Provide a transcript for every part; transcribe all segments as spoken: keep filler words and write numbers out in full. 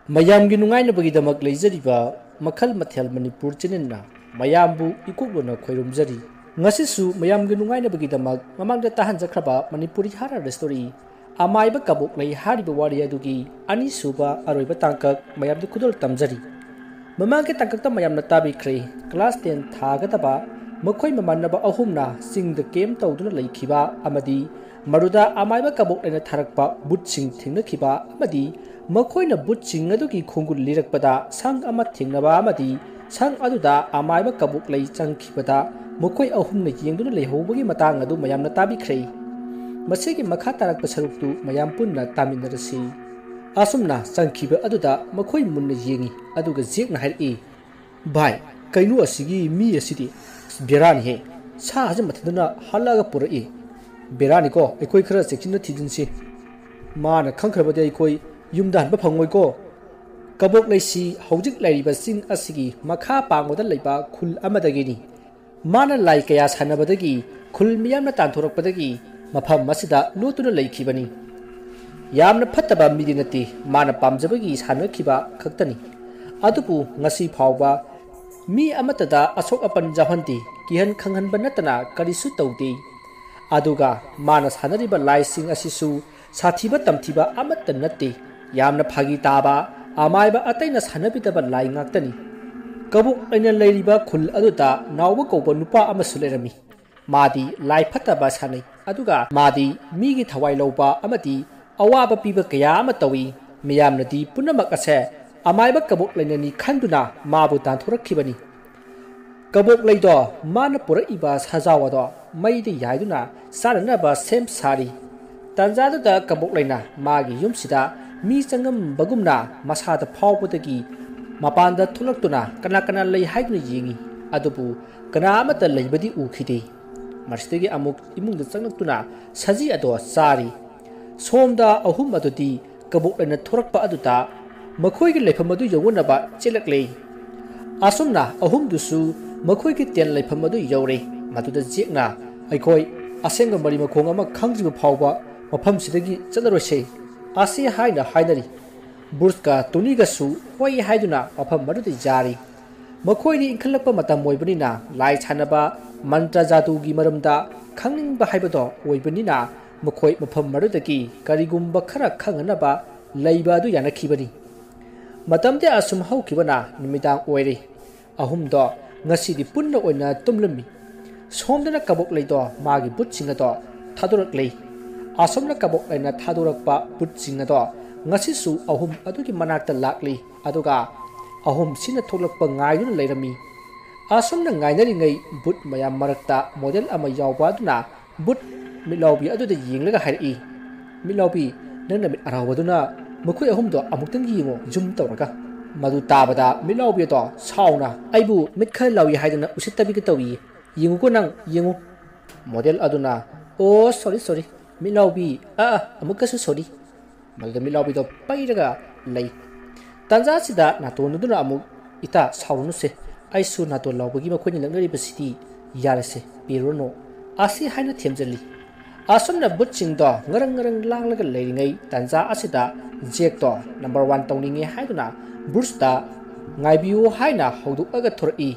ꯃꯌꯥꯝꯒꯤ ꯅꯨꯡꯉꯥꯏꯅꯕꯒꯤꯗꯃꯛ ꯂꯩꯖꯔꯤꯕ ꯃꯈꯜ ꯃꯊꯦꯜ ꯃꯅꯤꯄꯨꯔ ꯆꯦꯅꯦꯜꯅ ꯃꯌꯥꯝꯕꯨ ꯏꯀꯣꯛꯂꯣꯟꯅ ꯈꯣꯏꯔꯨꯝꯖꯔꯤ꯫ ꯉꯁꯤꯁꯨ ꯃꯌꯥꯝꯒꯤ ꯅꯨꯡꯉꯥꯏꯅꯕꯒꯤꯗꯃꯛ ꯃꯃꯥꯡꯗ ꯇꯥꯍꯟꯖꯈ꯭ꯔꯕ ꯃꯅꯤꯄꯨꯔꯤ ꯍꯥꯔ ꯁ꯭ꯇꯣꯔꯤ ꯑꯃꯥꯏꯕ ꯀꯕꯣꯛꯂꯩ ꯍꯥꯏꯔꯤꯕ ꯋꯥꯔꯤ ꯑꯗꯨꯒꯤ ꯑꯅꯤꯁꯨꯕ ꯑꯔꯣꯏꯕ ꯇꯥꯡꯀꯛ ꯃꯌꯥꯝꯗ ꯈꯨꯗꯣꯜ ꯇꯝꯖꯔꯤ꯫ ꯃꯃꯥꯡꯒꯤ ꯇꯥꯡꯀꯛꯇ ꯃꯌꯥꯝꯅ ꯇꯥꯕꯤꯈ꯭ꯔꯦ꯫ ꯀ꯭ꯂꯥꯁ ꯇꯦꯟ ꯊꯥꯒꯗꯕ ꯃꯈꯣꯏ ꯃꯃꯥꯟꯅꯕ ꯑꯍꯨꯝꯅ ꯆꯤꯡꯗ ꯀꯦꯝ ꯇꯧꯗꯨꯅ ꯂꯩꯈꯤꯕ ꯑꯃꯗꯤ ꯃꯗꯨꯗ ꯑꯃꯥꯏꯕ ꯀꯕꯣꯛꯂꯩꯅ ꯊꯥꯔꯛꯄ ꯕꯨꯠꯁꯤꯡ ꯊꯦꯡꯅꯈꯤꯕ ꯑꯃꯗꯤ ꯃꯈꯣꯏꯅ ꯕꯨꯠꯁꯤꯡ ꯑꯗꯨꯒꯤ ꯈꯣꯡꯒꯨꯜ ꯂꯤꯔꯛꯄꯗ ꯁꯪ ꯑꯃ ꯊꯦꯡꯅꯕ ꯑꯃꯗꯤ ꯁꯪ ꯑꯗꯨꯗ ꯑꯃꯥꯏꯕ ꯀꯕꯣꯛꯂꯩ ꯆꯪꯈꯤꯕꯗ ꯃꯈꯣꯏ ꯑꯍꯨꯝꯅ ꯌꯦꯡꯗꯨꯅ ꯂꯩꯍꯧꯕꯒꯤ ꯃꯇꯥꯡ ꯑꯗꯨ ꯃꯌꯥꯝꯅ ꯇꯥꯕꯤꯈ꯭ꯔꯦ꯫ ꯃꯁꯤꯒꯤ ꯃꯈꯥ ꯇꯥꯔꯛꯄ ꯁꯔꯨꯛꯇꯨ ꯃꯌꯥꯝ ꯄꯨꯟꯅ ꯇꯥꯃꯤꯟꯅꯔꯁꯤ꯫ ꯑꯁꯨꯝꯅ ꯆꯪꯈꯤꯕ ꯑꯗꯨꯗ ꯃꯈꯣꯏ ꯃꯨꯟꯅ ꯌꯦꯡꯉꯤ, ꯑꯗꯨꯒ ꯖꯦꯛꯅ ꯍꯥꯏꯔꯛꯏ, "ꯚꯥꯏ, ꯀꯩꯅꯣ ꯑꯁꯤꯒꯤ ꯃꯤ ꯑꯁꯤꯗꯤ? ꯑꯁ, ꯕꯦꯔꯥꯅꯤꯍꯦ꯫ ꯁꯥꯁꯦ ꯃꯊꯟꯇꯅ ꯍꯜꯂꯛꯑꯒ ꯄꯨꯔꯛꯏ꯫ ꯕꯦꯔꯥꯅꯤꯀꯣ, ꯑꯩꯈꯣꯏ ꯈꯔ ꯆꯦꯛꯁꯤꯟꯅ ꯊꯤꯖꯤꯟꯁꯤ꯫ ꯃꯥꯅ ꯈꯪꯈ꯭ꯔꯕꯗꯤ ꯑꯩꯈꯣꯏ ꯌꯨꯝꯗ ꯍꯟꯕ ꯐꯪꯉꯣꯏꯀꯣ꯫" ꯀꯕꯣꯛꯂꯩꯁꯤ ꯍꯧꯖꯤꯛ ꯂꯩꯔꯤꯕ ꯆꯤꯡ ꯑꯁꯤꯒꯤ ꯃꯈꯥ ꯄꯥꯡꯕꯗ ꯂꯩꯕ ꯈꯨꯜ ꯑꯃꯗꯒꯤꯅꯤ꯫ ꯃꯥꯅ ꯂꯥꯏ ꯀꯌꯥ ꯁꯥꯟꯅꯕꯗꯒꯤ ꯈꯨꯜ ꯃꯤꯌꯥꯝꯅ ꯇꯥꯟꯊꯣꯔꯛꯄꯗꯒꯤ ꯃꯐꯝ ꯑꯁꯤꯗ ꯂꯣꯠꯇꯨꯅ ꯂꯩꯈꯤꯕꯅꯤ꯫ ꯌꯥꯝꯅ ꯐꯠꯇꯕ ꯃꯤꯗꯤ ꯅꯠꯇꯦ, ꯃꯥꯅ ꯄꯥꯝꯖꯕꯒꯤ ꯁꯥꯟꯅꯈꯤꯕ ꯈꯛꯇꯅꯤ꯫ ꯑꯗꯨꯕꯨ ꯉꯁꯤ ꯐꯥꯎꯕ ꯃꯤ ꯑꯃꯠꯇꯗ ꯑꯁꯣꯛ ꯑꯄꯟ ꯌꯥꯎꯍꯟꯗꯦ, ꯀꯤꯍꯟ ꯈꯪꯍꯟꯕ ꯅꯠꯇꯅ ꯀꯔꯤꯁꯨ ꯇꯧꯗꯦ꯫ ꯑꯗꯨꯒ ꯃꯥꯅ ꯁꯥꯟꯅꯔꯤꯕ ꯂꯥꯏꯁꯤꯡ ꯑꯁꯤꯁꯨ ꯁꯥꯊꯤꯕ ꯇꯝꯊꯤꯕ ꯑꯃꯠꯇ ꯅꯠꯇꯦ, ꯌꯥꯝꯅ ꯐꯥꯒꯤ ꯇꯥꯕ ꯑꯃꯥꯏꯕ ꯑꯇꯩꯅ ꯁꯥꯟꯅꯕꯤꯗꯕ ꯂꯥꯏ ꯉꯥꯛꯇꯅꯤ꯫ ꯀꯕꯣꯛꯂꯩꯅ ꯂꯩꯔꯤꯕ ꯈꯨꯜ ꯑꯗꯨꯗ ꯅꯥꯎꯕ ꯀꯧꯕ ꯅꯨꯄꯥ ꯑꯃꯁꯨ ꯂꯩꯔꯝꯃꯤ꯫ ꯃꯥꯗꯤ ꯂꯥꯏ ꯐꯠꯇꯕ ꯁꯥꯟꯅꯩ, ꯑꯗꯨꯒ ꯃꯥꯗꯤ ꯃꯤꯒꯤ ꯊꯋꯥꯏ ꯂꯧꯕ ꯑꯃꯗꯤ ꯑꯋꯥꯕ ꯄꯤꯕ ꯀꯌꯥ ꯑꯃ ꯇꯧꯏ꯫ ꯃꯤꯌꯥꯝꯅꯗꯤ ꯄꯨꯝꯅꯃꯛ ꯑꯁꯦ ꯑꯃꯥꯏꯕ ꯀꯕꯣꯛꯂꯩꯅꯅꯤ ꯈꯟꯗꯨꯅ ꯃꯥꯕꯨ ꯇꯥꯟꯊꯣꯔꯛꯈꯤꯕꯅꯤ꯫ ꯀꯕꯣꯛꯂꯩꯗꯣ ꯃꯥꯅ ꯄꯨꯔꯛꯏꯕ ꯁꯖꯥꯎ ꯑꯗꯣ ꯃꯩꯗ ꯌꯥꯏꯗꯨꯅ ꯆꯥꯅꯅꯕ ꯁꯦꯝ ꯁꯥꯔꯤ꯫ ꯇꯥꯟꯖꯥꯗꯨꯗ ꯀꯕꯣꯛꯂꯩꯅ ꯃꯥꯒꯤ ꯌꯨꯝꯁꯤꯗ ꯃꯤ ꯆꯪꯉꯝꯕꯒꯨꯝꯅ ꯃꯁꯥꯗ ꯐꯥꯎꯕꯗꯒꯤ ꯃꯄꯥꯟꯗ ꯊꯣꯛꯂꯛꯇꯨꯅ ꯀꯅꯥ ꯀꯅꯥ ꯂꯩ ꯍꯥꯏꯗꯨꯅ ꯌꯦꯡꯉꯤ꯫ ꯑꯗꯨꯕꯨ ꯀꯅꯥ ꯑꯃꯠꯇ ꯂꯩꯕꯗꯤ ꯎꯈꯤꯗꯦ꯫ ꯃꯁꯤꯗꯒꯤ ꯑꯃꯨꯛ ꯏꯃꯨꯡꯗ ꯆꯪꯂꯛꯇꯨꯅ ꯁꯖꯤ ꯑꯗꯣ ꯆꯥꯔꯤ꯫ ꯁꯣꯝꯗ ꯑꯍꯨꯝ ꯑꯗꯨꯗꯤ ꯀꯕꯣꯛꯂꯩꯅ ꯊꯣꯔꯛꯄ ꯑꯗꯨꯗ ꯃꯈꯣꯏꯒꯤ ꯂꯩꯐꯝ ꯑꯗꯨ ꯌꯧꯅꯅꯕ ꯆꯦꯜꯂꯛꯂꯦ꯫ ꯑꯁꯨꯝꯅ ꯑꯍꯨꯝꯗꯨꯁꯨ ꯃꯈꯣꯏꯒꯤ ꯇꯦꯟ ꯂꯩꯐꯝ ꯑꯗꯨ ꯌꯧꯔꯦ꯫ ꯃꯗꯨꯗ ꯖꯦꯛꯅ, "ꯑꯩꯈꯣꯏ ꯑꯁꯦꯡꯕ ꯃꯔꯤ ꯃꯈꯣꯡ ꯑꯃ ꯈꯪꯗ꯭ꯔꯤꯕ ꯐꯥꯎꯕ ꯃꯐꯝꯁꯤꯗꯒꯤ ꯆꯠꯂꯔꯣꯏꯁꯦ" ꯑꯁꯤ ꯍꯥꯏꯅ ꯍꯥꯏꯅꯔꯤ꯫ ꯕ꯭ꯔꯨꯁꯀ ꯇꯣꯅꯤꯒꯁꯨ ꯍꯣꯏ ꯍꯥꯏꯗꯨꯅ ꯃꯐꯝ ꯑꯗꯨꯗ ꯌꯥꯔꯤ꯫ ꯃꯈꯣꯏꯗꯤ ꯏꯟꯈꯠꯂꯛꯄ ꯃꯇꯝ ꯑꯣꯏꯕꯅꯤꯅ ꯂꯥꯏ ꯁꯥꯟꯅꯕ, ꯃꯟꯇ꯭ꯔ ꯖꯥꯗꯨꯒꯤ ꯃꯔꯝꯗ ꯈꯪꯅꯤꯡꯕ ꯍꯥꯏꯕꯗꯣ ꯑꯣꯏꯕꯅꯤꯅ ꯃꯈꯣꯏ ꯃꯐꯝ ꯑꯗꯨꯗꯒꯤ ꯀꯔꯤꯒꯨꯝꯕ ꯈꯔ ꯈꯪꯅꯅꯕ ꯂꯩꯕ ꯑꯗꯨ ꯌꯥꯅꯈꯤꯕꯅꯤ꯫ ꯃꯇꯝꯗꯤ ꯑꯁꯨꯝ ꯍꯧꯈꯤꯕꯅ ꯅꯨꯃꯤꯗꯥꯡ ꯑꯣꯏꯔꯦ꯫ ꯑꯍꯨꯝꯗꯣ ꯉꯁꯤꯗꯤ ꯄꯨꯟꯅ ꯑꯣꯏꯅ ꯇꯨꯝꯂꯝꯃꯤ꯫ ꯁꯣꯝꯗꯅ ꯀꯕꯣꯛꯂꯩꯗꯣ ꯃꯥꯒꯤ ꯕꯨꯠꯁꯤꯡ ꯑꯗꯣ ꯊꯥꯗꯣꯔꯛꯂꯦ꯫ ꯑꯁꯣꯝꯅ ꯀꯕꯣꯛꯂꯩꯅ ꯊꯥꯗꯣꯔꯛꯄ ꯕꯨꯠꯁꯤꯡ ꯑꯗꯣ ꯉꯁꯤꯁꯨ ꯑꯍꯨꯝ ꯑꯗꯨꯒꯤ ꯃꯅꯥꯛꯇ ꯂꯥꯛꯂꯤ꯫ ꯑꯗꯨꯒ ꯑꯍꯨꯝꯁꯤꯅ ꯊꯣꯛꯂꯛꯄ ꯉꯥꯏꯗꯨꯅ ꯂꯩꯔꯝꯃꯤ꯫ ꯑꯁꯨꯝꯅ ꯉꯥꯏꯅꯔꯤꯉꯩ ꯕꯨꯠ ꯃꯌꯥꯝ ꯃꯔꯛꯇ ꯃꯣꯗꯦꯜ ꯑꯃ ꯌꯥꯎꯕ ꯑꯗꯨꯅ ꯕꯨꯠ ꯃꯤꯠꯂꯥꯎꯕꯤ ꯑꯗꯨꯗ ꯌꯦꯡꯂꯒ ꯍꯥꯏꯔꯛꯏ, "ꯃꯤꯠꯂꯥꯎꯕꯤ, ꯅꯪꯅ ꯃꯤꯠ ꯑꯔꯥꯎꯕꯗꯨꯅ ꯃꯈꯣꯏ ꯑꯍꯨꯝꯗꯣ ꯑꯃꯨꯛꯇꯪ ꯌꯦꯡꯉꯣ, ꯖꯨꯝ ꯇꯧꯔꯒ꯫" ꯃꯗꯨ ꯇꯥꯕꯗ ꯃꯤꯠꯂꯥꯎꯕꯤ ꯑꯗꯣ ꯁꯥꯎꯅ, "ꯑꯩꯕꯨ ꯃꯤꯠ ꯈꯔ ꯂꯥꯎꯏ ꯍꯥꯏꯗꯅ ꯎꯁꯤꯠꯇꯕꯤꯒ ꯇꯧꯏ꯫ ꯌꯦꯡꯉꯨꯀꯣ ꯅꯪ, ꯌꯦꯡꯉꯨ꯫" ꯃꯣꯗꯦꯜ ꯑꯗꯨꯅ, "ꯑꯣ, ꯁꯣꯔꯤ, ꯁꯣꯔꯤ, ꯃꯤꯠꯂꯥꯎꯕꯤ, ꯑꯥ, ꯑꯥ, ꯑꯃꯨꯛꯀꯁꯨ ꯁꯣꯔꯤ꯫" ꯃꯗꯨꯗ ꯃꯤꯠꯂꯥꯎꯕꯤꯗꯣ ꯄꯩꯔꯒ ꯂꯩ꯫ ꯇꯥꯟꯖꯥꯁꯤꯗ ꯅꯥꯇꯣꯟ ꯑꯗꯨꯅ ꯑꯃꯨꯛ, "ꯏꯇꯥ, ꯁꯥꯎꯔꯨꯅꯨꯁꯦ, ꯑꯩꯁꯨ ꯅꯥꯇꯣꯟ ꯂꯥꯎꯕꯒꯤ ꯃꯈꯣꯏꯅ ꯂꯛꯅꯔꯤꯕꯁꯤꯗꯤ ꯌꯥꯔꯦꯁꯦ, ꯄꯤꯔꯨꯔꯅꯨ" ꯑꯁꯤ ꯍꯥꯏꯅ ꯊꯦꯝꯖꯤꯜꯂꯤ꯫ ꯑꯁꯨꯝꯅ ꯕꯨꯠꯁꯤꯡꯗꯣ ꯉꯔꯪ ꯉꯔꯪ ꯂꯥꯡꯂꯒ ꯂꯩꯔꯤꯉꯩ ꯇꯥꯟꯖꯥ ꯑꯁꯤꯗ ꯖꯦꯛꯇꯣ ꯅꯝꯕꯔ ꯋꯥꯟ ꯇꯧꯅꯤꯡꯉꯤ ꯍꯥꯏꯗꯨꯅ ꯕ꯭ꯔꯨꯁꯇ "ꯉꯥꯏꯕꯤꯌꯨ" ꯍꯥꯏꯅ ꯍꯧꯗꯣꯛꯂꯒ ꯊꯣꯔꯛꯏ꯫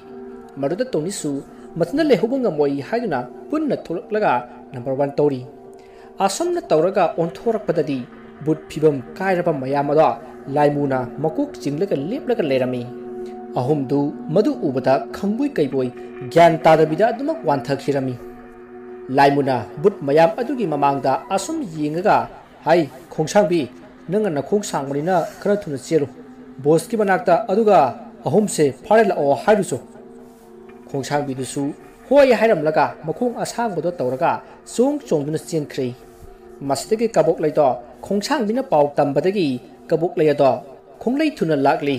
ꯃꯗꯨꯗ ꯇꯣꯅꯤꯁꯨ ꯃꯊꯟꯇ ꯂꯩꯍꯧꯕ ꯉꯝꯃꯣꯏ ꯍꯥꯏꯗꯨꯅ ꯄꯨꯟꯅ ꯊꯣꯛꯂꯛꯂꯒ ꯅꯝꯕꯔ ꯋꯥꯟ ꯇꯧꯔꯤ꯫ ꯑꯁꯨꯝꯅ ꯇꯧꯔꯒ ꯑꯣꯟꯊꯣꯔꯛꯄꯗꯗꯤ ꯕꯨꯠ ꯐꯤꯕꯝ ꯀꯥꯏꯔꯕ ꯃꯌꯥꯝ ꯑꯗꯣ ꯂꯥꯏꯃꯨꯅ ꯃꯀꯣꯛ ꯆꯤꯡꯂꯒ ꯂꯦꯞꯂꯒ ꯂꯩꯔꯝꯃꯤ꯫ ꯑꯍꯨꯝꯗꯨ ꯃꯗꯨ ꯎꯕꯗ ꯈꯪꯕꯣꯏ ꯀꯩꯕꯣꯏ ꯒ꯭ꯌꯥꯟ ꯇꯥꯗꯕꯤꯗ ꯑꯗꯨꯃꯛ ꯋꯥꯟꯊꯈꯤꯔꯝꯃꯤ꯫ ꯂꯥꯏꯃꯨꯅ ꯕꯨꯠ ꯃꯌꯥꯝ ꯑꯗꯨꯒꯤ ꯃꯃꯥꯡꯗ ꯑꯁꯨꯝ ꯌꯦꯡꯉꯒ ꯍꯥꯏ, "ꯈꯣꯡꯁꯥꯡꯕꯤ, ꯅꯪꯅ ꯅꯈꯣꯡ ꯁꯥꯡꯕꯅꯤꯅ ꯈꯔ ꯊꯨꯅ ꯆꯦꯜꯂꯨ꯫ ꯕꯣꯁꯀꯤ ꯃꯅꯥꯛꯇ ꯑꯗꯨꯒ ꯑꯍꯨꯝꯁꯦ ꯐꯥꯔꯦ ꯂꯥꯛꯑꯣ ꯍꯥꯏꯔꯨꯆꯣ꯫" ꯈꯣꯡꯁꯥꯡꯕꯤꯗꯨꯁꯨ ꯍꯣꯏ ꯍꯥꯏꯔꯝꯂꯒ ꯃꯈꯣꯡ ꯑꯁꯥꯡꯕꯗꯣ ꯇꯧꯔꯒ ꯆꯣꯡ ꯆꯣꯡꯗꯨꯅ ꯆꯦꯟꯈ꯭ꯔꯦ꯫ ꯃꯁꯤꯗꯒꯤ ꯀꯕꯣꯛꯂꯩꯗꯣ ꯈꯣꯡꯁꯥꯡꯕꯤꯅ ꯄꯥꯎ ꯇꯝꯕꯗꯒꯤ ꯀꯕꯣꯛꯂꯩ ꯑꯗꯣ ꯈꯣꯡꯂꯩ ꯊꯨꯅ ꯂꯥꯛꯂꯤ꯫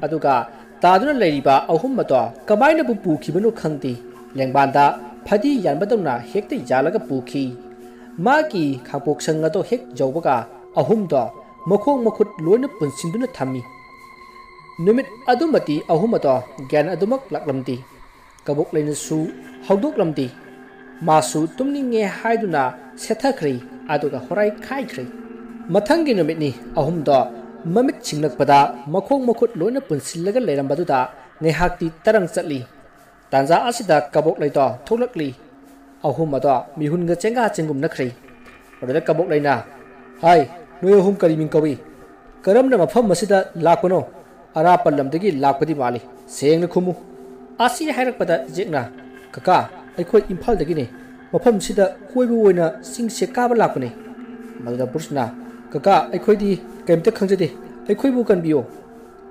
ꯑꯗꯨꯒ ꯇꯥꯗꯨꯅ ꯂꯩꯔꯤꯕ ꯑꯍꯨꯝ ꯑꯗꯣ ꯀꯃꯥꯏꯅꯕꯨ ꯄꯨꯈꯤꯕꯅꯣ ꯈꯪꯗꯦ, ꯂꯦꯡꯕꯥꯟꯗ ꯐꯗꯤ ꯌꯥꯟꯕꯗꯧꯅ ꯍꯦꯛꯇ ꯌꯥꯜꯂꯒ ꯄꯨꯈꯤ꯫ ꯃꯥꯒꯤ ꯈꯥꯡꯄꯣꯛꯁꯪ ꯑꯗꯣ ꯍꯦꯛ ꯌꯧꯕꯒ ꯑꯍꯨꯝꯗꯣ ꯃꯈꯣꯡ ꯃꯈꯨꯠ ꯂꯣꯏꯅ ꯄꯨꯟꯁꯤꯟꯗꯨꯅ ꯊꯝꯃꯤ꯫ ꯅꯨꯃꯤꯠ ꯑꯗꯨꯃꯗꯤ ꯑꯍꯨꯝ ꯑꯗꯣ ꯒ꯭ꯌꯥꯟ ꯑꯗꯨꯃꯛ ꯂꯥꯛꯂꯝꯗꯦ꯫ ꯀꯕꯣꯛꯂꯩꯅꯁꯨ ꯍꯧꯗꯣꯛꯂꯝꯗꯦ꯫ ꯃꯥꯁꯨ ꯇꯨꯝꯅꯤꯡꯉꯦ ꯍꯥꯏꯗꯨꯅ ꯁꯦꯠꯊꯈ꯭ꯔꯦ, ꯑꯗꯨꯒ ꯍꯣꯔꯥꯏ ꯈꯥꯏꯈ꯭ꯔꯦ꯫ ꯃꯊꯪꯒꯤ ꯅꯨꯃꯤꯠꯅꯤ ꯑꯍꯨꯝꯗꯣ ꯃꯃꯤꯠ ꯁꯤꯡꯂꯛꯄꯗ ꯃꯈꯣꯡ ꯃꯈꯨꯠ ꯂꯣꯏꯅ ꯄꯨꯟꯁꯤꯜꯂꯒ ꯂꯩꯔꯝꯕꯗꯨꯗ ꯉꯥꯏꯍꯥꯛꯇꯤ ꯇꯔꯪ ꯆꯠꯂꯤ꯫ ꯇꯥꯟꯖꯥ ꯑꯁꯤꯗ ꯀꯕꯣꯛꯂꯩꯗꯣ ꯊꯣꯛꯂꯛꯂꯤ꯫ ꯑꯍꯨꯝ ꯑꯗꯣ ꯃꯤꯍꯨꯟꯒ ꯆꯦꯡꯒꯥ ꯆꯦꯡꯒꯨꯝꯅꯈ꯭ꯔꯦ꯫ ꯃꯗꯨꯗ ꯀꯕꯣꯛꯂꯩꯅ, "ꯍꯥꯏ, ꯅꯣꯏ ꯑꯍꯨꯝ ꯀꯔꯤ ꯃꯤꯡ ꯀꯧꯏ? ꯀꯔꯝꯅ ꯃꯐꯝ ꯑꯁꯤꯗ ꯂꯥꯛꯄꯅꯣ? ꯑꯔꯥꯞꯄ ꯂꯝꯗꯒꯤ ꯂꯥꯛꯄꯗꯤ ꯃꯥꯜꯂꯤ꯫ ꯁꯦꯡꯅ ꯈꯨꯝꯃꯨ꯫" ꯑꯁꯤ ꯍꯥꯏꯔꯛꯄꯗ ꯖꯦꯛꯅ, "ꯀꯀꯥ, ꯑꯩꯈꯣꯏ ꯏꯝꯐꯥꯜꯗꯒꯤꯅꯤ꯫ ꯃꯐꯝꯁꯤꯗ ꯀꯣꯏꯕ ꯑꯣꯏꯅ ꯆꯤꯡꯁꯦ ꯀꯥꯕ ꯂꯥꯛꯄꯅꯤ꯫" ꯃꯗꯨꯗ ꯕ꯭ꯔꯨꯁꯅ, "ꯀꯀꯥ, ꯑꯩꯈꯣꯏꯗꯤ ꯀꯔꯤꯝꯇ ꯈꯪꯖꯗꯦ꯫ ꯑꯩꯈꯣꯏꯕꯨ ꯀꯟꯕꯤꯌꯣ꯫"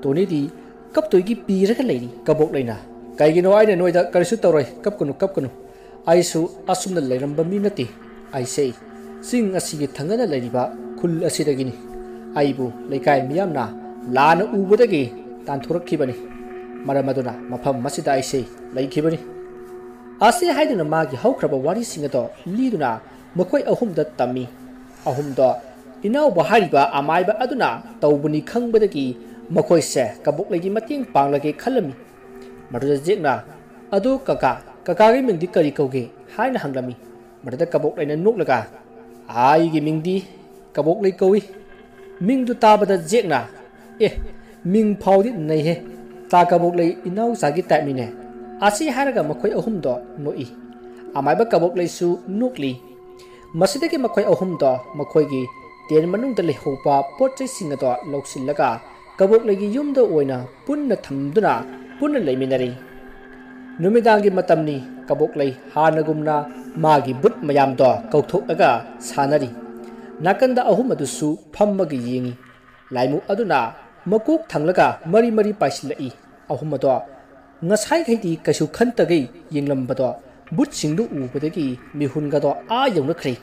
ꯇꯣꯅꯤꯗꯤ ꯀꯞꯇꯣꯏꯒꯤ ꯄꯤꯔꯒ ꯂꯩꯔꯤ꯫ ꯀꯕꯣꯛꯂꯩꯅ, "ꯀꯩꯒꯤꯅꯣ ꯑꯩꯅ ꯅꯣꯏꯗ ꯀꯔꯤꯁꯨ ꯇꯧꯔꯣꯏ, ꯀꯞꯀꯅꯨ, ꯀꯞꯀꯅꯨ꯫ ꯑꯩꯁꯨ ꯑꯁꯨꯝꯅ ꯂꯩꯔꯝꯕ ꯃꯤ ꯅꯠꯇꯦ꯫ ꯑꯩꯁꯦ ꯆꯤꯡ ꯑꯁꯤꯒꯤ ꯊꯪꯅꯅ ꯂꯩꯔꯤꯕ ꯈꯨꯜ ꯑꯁꯤꯗꯒꯤꯅꯤ꯫ ꯑꯩꯕꯨ ꯂꯩꯀꯥꯏ ꯃꯤꯌꯥꯝꯅ ꯂꯥꯟꯅ ꯎꯕꯗꯒꯤ ꯇꯥꯟꯊꯣꯔꯛꯈꯤꯕꯅꯤ꯫ ꯃꯔꯝ ꯑꯗꯨꯅ ꯃꯐꯝ ꯑꯁꯤꯗ ꯑꯩꯁꯦ ꯂꯩꯈꯤꯕꯅꯤ꯫" ꯑꯁꯤ ꯍꯥꯏꯗꯨꯅ ꯃꯥꯒꯤ ꯍꯧꯈ꯭ꯔꯕ ꯋꯥꯔꯤꯁꯤꯡ ꯑꯗꯣ ꯂꯤꯗꯨꯅ ꯃꯈꯣꯏ ꯑꯍꯨꯝꯗ ꯇꯝꯃꯤ꯫ ꯑꯍꯨꯝꯗꯣ ꯏꯅꯥꯎꯕ ꯍꯥꯏꯔꯤꯕ ꯑꯃꯥꯏꯕ ꯑꯗꯨꯅ ꯇꯧꯕꯅꯤ ꯈꯪꯕꯗꯒꯤ ꯃꯈꯣꯏꯁꯦ ꯀꯕꯣꯛꯂꯩꯒꯤ ꯃꯇꯦꯡ ꯄꯥꯡꯂꯒꯦ ꯈꯜꯂꯝꯃꯤ꯫ ꯃꯗꯨꯗ ꯖꯦꯛꯅ, "ꯑꯗꯨ ꯀꯀꯥ, ꯀꯀꯥꯒꯤ ꯃꯤꯡꯗꯤ ꯀꯔꯤ ꯀꯧꯒꯦ?" ꯍꯥꯏꯅ ꯍꯪꯂꯝꯃꯤ꯫ ꯃꯗꯨꯗ ꯀꯕꯣꯛꯂꯩꯅ ꯅꯣꯛꯂꯒ, "ꯑꯩꯒꯤ ꯃꯤꯡꯗꯤ ꯀꯕꯣꯛꯂꯩ ꯀꯧꯏ꯫" ꯃꯤꯡꯗꯨ ꯇꯥꯕꯗ ꯖꯦꯛꯅ, "ꯑꯦ, ꯃꯤꯡ ꯐꯥꯎꯗꯤ ꯅꯩꯍꯦ꯫ ꯇꯥ ꯀꯕꯣꯛꯂꯩ ꯏꯅꯥꯎꯆꯥꯒꯤ ꯇꯥꯏꯞꯅꯤꯅꯦ꯫" ꯑꯁꯤ ꯍꯥꯏꯔꯒ ꯃꯈꯣꯏ ꯑꯍꯨꯝꯗꯣ ꯅꯣꯛꯏ꯫ ꯑꯃꯥꯏꯕ ꯀꯕꯣꯛꯂꯩꯁꯨ ꯅꯣꯛꯂꯤ꯫ ꯃꯁꯤꯗꯒꯤ ꯃꯈꯣꯏ ꯑꯍꯨꯝꯗꯣ ꯃꯈꯣꯏꯒꯤ ꯇꯦꯟ ꯃꯅꯨꯡꯗ ꯂꯩꯍꯧꯕ ꯄꯣꯠ ꯆꯩꯁꯤꯡ ꯑꯗꯣ ꯂꯧꯁꯤꯜꯂꯒ ꯀꯕꯣꯛꯂꯩꯒꯤ ꯌꯨꯝꯗ ꯑꯣꯏꯅ ꯄꯨꯟꯅ ꯊꯝꯗꯨꯅ ꯄꯨꯟꯅ ꯂꯩꯃꯤꯟꯅꯔꯤ꯫ ꯅꯨꯃꯤꯗꯥꯡꯒꯤ ꯃꯇꯝꯅꯤ꯫ ꯀꯕꯣꯛꯂꯩ ꯍꯥꯟꯅꯒꯨꯝꯅ ꯃꯥꯒꯤ ꯕꯨꯠ ꯃꯌꯥꯝꯗꯣ ꯀꯧꯊꯣꯛꯂꯒ ꯁꯥꯟꯅꯔꯤ꯫ ꯅꯥꯀꯟꯗ ꯑꯍꯨꯝ ꯑꯗꯨꯁꯨ ꯐꯝꯃꯒ ꯌꯦꯡꯉꯤ꯫ ꯂꯥꯏꯃꯨ ꯑꯗꯨꯅ ꯃꯀꯣꯛ ꯊꯪꯂꯒ ꯃꯔꯤ ꯃꯔꯤ ꯄꯥꯏꯁꯤꯜꯂꯛꯏ꯫ ꯑꯍꯨꯝ ꯑꯗꯣ ꯉꯁꯥꯏꯈꯩꯗꯤ ꯀꯩꯁꯨ ꯈꯟꯇꯒꯩ ꯌꯦꯡꯂꯝꯕꯗꯣ ꯕꯨꯠꯁꯤꯡꯗꯨ ꯎꯕꯗꯒꯤ ꯃꯤꯍꯨꯟꯒꯗꯣ ꯑꯥ ꯌꯧꯅꯈ꯭ꯔꯦ꯫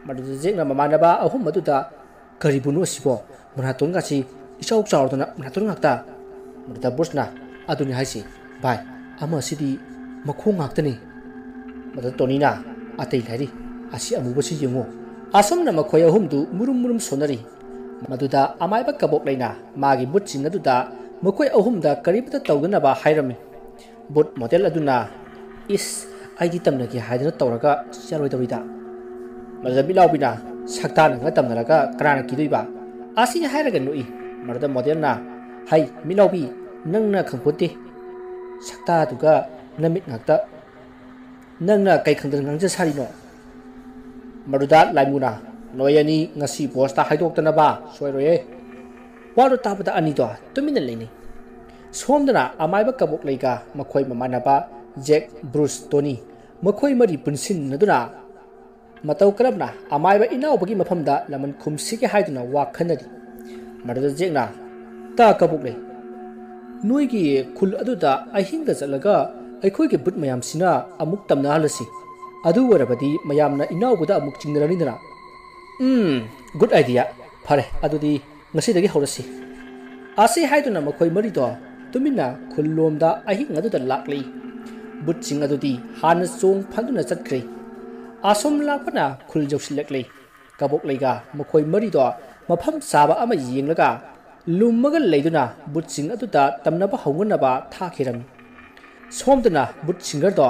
ꯃꯗꯨꯗ ꯖꯦꯛꯅ ꯃꯃꯥꯟꯅꯕ ꯑꯍꯨꯝ ꯑꯗꯨꯗ, "ꯀꯔꯤꯕꯨꯅꯣ ꯑꯁꯤꯕꯣ? ꯃꯅꯥꯇꯣꯟꯒꯁꯤ ꯏꯆꯥꯎ ꯆꯥꯎꯔꯗꯅ ꯃꯅꯥꯇꯣꯟ ꯉꯥꯛꯇ꯫" ꯃꯗꯨꯗ ꯕ꯭ꯔꯨꯁꯅ, "ꯑꯗꯨꯅꯤ ꯍꯥꯏꯁꯤ ꯚꯥꯏ, ꯑꯃꯁꯤꯗꯤ ꯃꯈꯣꯡ ꯉꯥꯛꯇꯅꯤ꯫" ꯃꯗꯨꯗ ꯇꯣꯅꯤꯅ, "ꯑꯇꯩ ꯂꯥꯏꯔꯤ, ꯑꯁꯤ ꯑꯃꯨꯕꯁꯤ ꯌꯦꯡꯉꯨ꯫" ꯑꯁꯨꯝꯅ ꯃꯈꯣꯏ ꯑꯍꯨꯝꯗꯨ ꯃꯨꯔꯨꯝ ꯃꯨꯔꯨꯝ ꯁꯣꯟꯅꯔꯤ꯫ ꯃꯗꯨꯗ ꯑꯃꯥꯏꯕ ꯀꯕꯣꯛꯂꯩꯅ ꯃꯥꯒꯤ ꯕꯨꯠꯁꯤꯡ ꯑꯗꯨꯗ ꯃꯈꯣꯏ ꯑꯍꯨꯝꯗ ꯀꯔꯤꯃꯇ ꯇꯧꯗꯅꯕ ꯍꯥꯏꯔꯝꯃꯤ꯫ ꯕꯨꯠ ꯃꯣꯗꯦꯜ ꯑꯗꯨꯅ, "ꯏꯁ, ꯑꯩꯗꯤ ꯇꯝꯅꯒꯦ ꯍꯥꯏꯗꯅ ꯇꯧꯔꯒ ꯌꯥꯔꯣꯏꯗꯧꯔꯤꯗ꯫" ꯃꯗꯨꯗ ꯃꯤꯠꯂꯥꯎꯕꯤꯅ, "ꯁꯛꯇꯥꯅꯒ ꯇꯝꯅꯔꯒ ꯀꯅꯥꯅ ꯀꯤꯗꯣꯏꯕ? ꯑꯁꯤ ꯍꯥꯏꯔꯒ ꯅꯣꯛꯏ꯫ ꯃꯗꯨꯗ ꯃꯣꯗꯦꯜꯅ, "ꯍꯩ, ꯃꯤꯠꯅꯥꯎꯕꯤ, ꯅꯪꯅ ꯈꯪꯄꯣꯠꯇꯦ꯫ ꯁꯛꯇꯥꯗꯨꯒ ꯅꯃꯤꯠ ꯉꯥꯛꯇ꯫ ꯅꯪꯅ ꯀꯩ ꯈꯪꯗꯅ ꯉꯥꯡꯖ ꯁꯥꯔꯤꯅꯣ?" ꯃꯗꯨꯗ ꯂꯥꯏꯃꯨꯅ, "ꯅꯣꯏ ꯑꯅꯤ ꯉꯁꯤ ꯕꯣꯁꯇ ꯍꯥꯏꯗꯣꯛꯇꯅꯕ ꯁꯣꯏꯔꯣꯏꯌꯦ꯫" ꯋꯥꯗꯨ ꯇꯥꯕꯗ ꯑꯅꯤꯗꯣ ꯇꯨꯃꯤꯟꯅ ꯂꯩꯅꯩ꯫ ꯁꯣꯝꯗꯅ ꯑꯃꯥꯏꯕ ꯀꯕꯣꯛꯂꯩꯒ ꯃꯈꯣꯏ ꯃꯃꯥꯟꯅꯕ ꯖꯦꯛ, ꯕ꯭ꯔꯨꯁ, ꯇꯣꯅꯤ, ꯃꯈꯣꯏ ꯃꯔꯤ ꯄꯨꯟꯁꯤꯟꯅꯗꯨꯅ ꯃꯇꯧ ꯀꯔꯝꯅ ꯑꯃꯥꯏꯕ ꯏꯅꯥꯎꯕꯒꯤ ꯃꯐꯝꯗ ꯂꯃꯟ ꯈꯨꯝꯁꯤꯒꯦ ꯍꯥꯏꯗꯨꯅ ꯋꯥ ꯈꯟꯅꯔꯤ꯫ ꯃꯗꯨꯗ ꯖꯦꯛꯅ, "ꯇꯥ ꯀꯕꯣꯛꯂꯩ, ꯅꯣꯏꯒꯤ ꯈꯨꯜ ꯑꯗꯨꯗ ꯑꯍꯤꯡꯗ ꯆꯠꯂꯒ ꯑꯩꯈꯣꯏꯒꯤ ꯕꯨꯠ ꯃꯌꯥꯝꯁꯤꯅ ꯑꯃꯨꯛ ꯇꯝꯅꯍꯜꯂꯁꯤ꯫ ꯑꯗꯨ ꯑꯣꯏꯔꯕꯗꯤ ꯃꯌꯥꯝꯅ ꯏꯅꯥꯎꯕꯗ ꯑꯃꯨꯛ ꯆꯤꯡꯅꯔꯅꯤꯗꯅ꯫" "ꯎꯝ, good idea꯫ ꯐꯔꯦ, ꯑꯗꯨꯗꯤ ꯉꯁꯤꯗꯒꯤ ꯍꯧꯔꯁꯤ꯫" ꯑꯁꯤ ꯍꯥꯏꯗꯨꯅ ꯃꯈꯣꯏ ꯃꯔꯤꯗꯣ ꯇꯨꯃꯤꯟꯅ ꯈꯨꯜ ꯂꯣꯝꯗ ꯑꯍꯤꯡ ꯑꯗꯨꯗ ꯂꯥꯛꯂꯤ꯫ ꯕꯨꯠꯁꯤꯡ ꯑꯗꯨꯗꯤ ꯍꯥꯟꯅ ꯆꯣꯡ ꯐꯟꯗꯨꯅ ꯆꯠꯈ꯭ꯔꯦ꯫ ꯑꯁꯣꯝ ꯂꯥꯛꯄꯅ ꯈꯨꯜ ꯌꯧꯁꯤꯜꯂꯛꯂꯦ꯫ ꯀꯕꯣꯛꯂꯩꯒ ꯃꯈꯣꯏ ꯃꯔꯤꯗꯣ ꯃꯐꯝ ꯆꯥꯕ ꯑꯃ ꯌꯦꯡꯂꯒ ꯂꯨꯝꯃꯒ ꯂꯩꯗꯨꯅ ꯕꯨꯠꯁꯤꯡ ꯑꯗꯨꯗ ꯇꯝꯅꯕ ꯍꯧꯅꯅꯕ ꯊꯥꯈꯤꯔꯝꯃꯤ꯫ ꯁꯣꯝꯗꯅ ꯕꯨꯠ ꯁꯤꯡꯒꯔꯗꯣ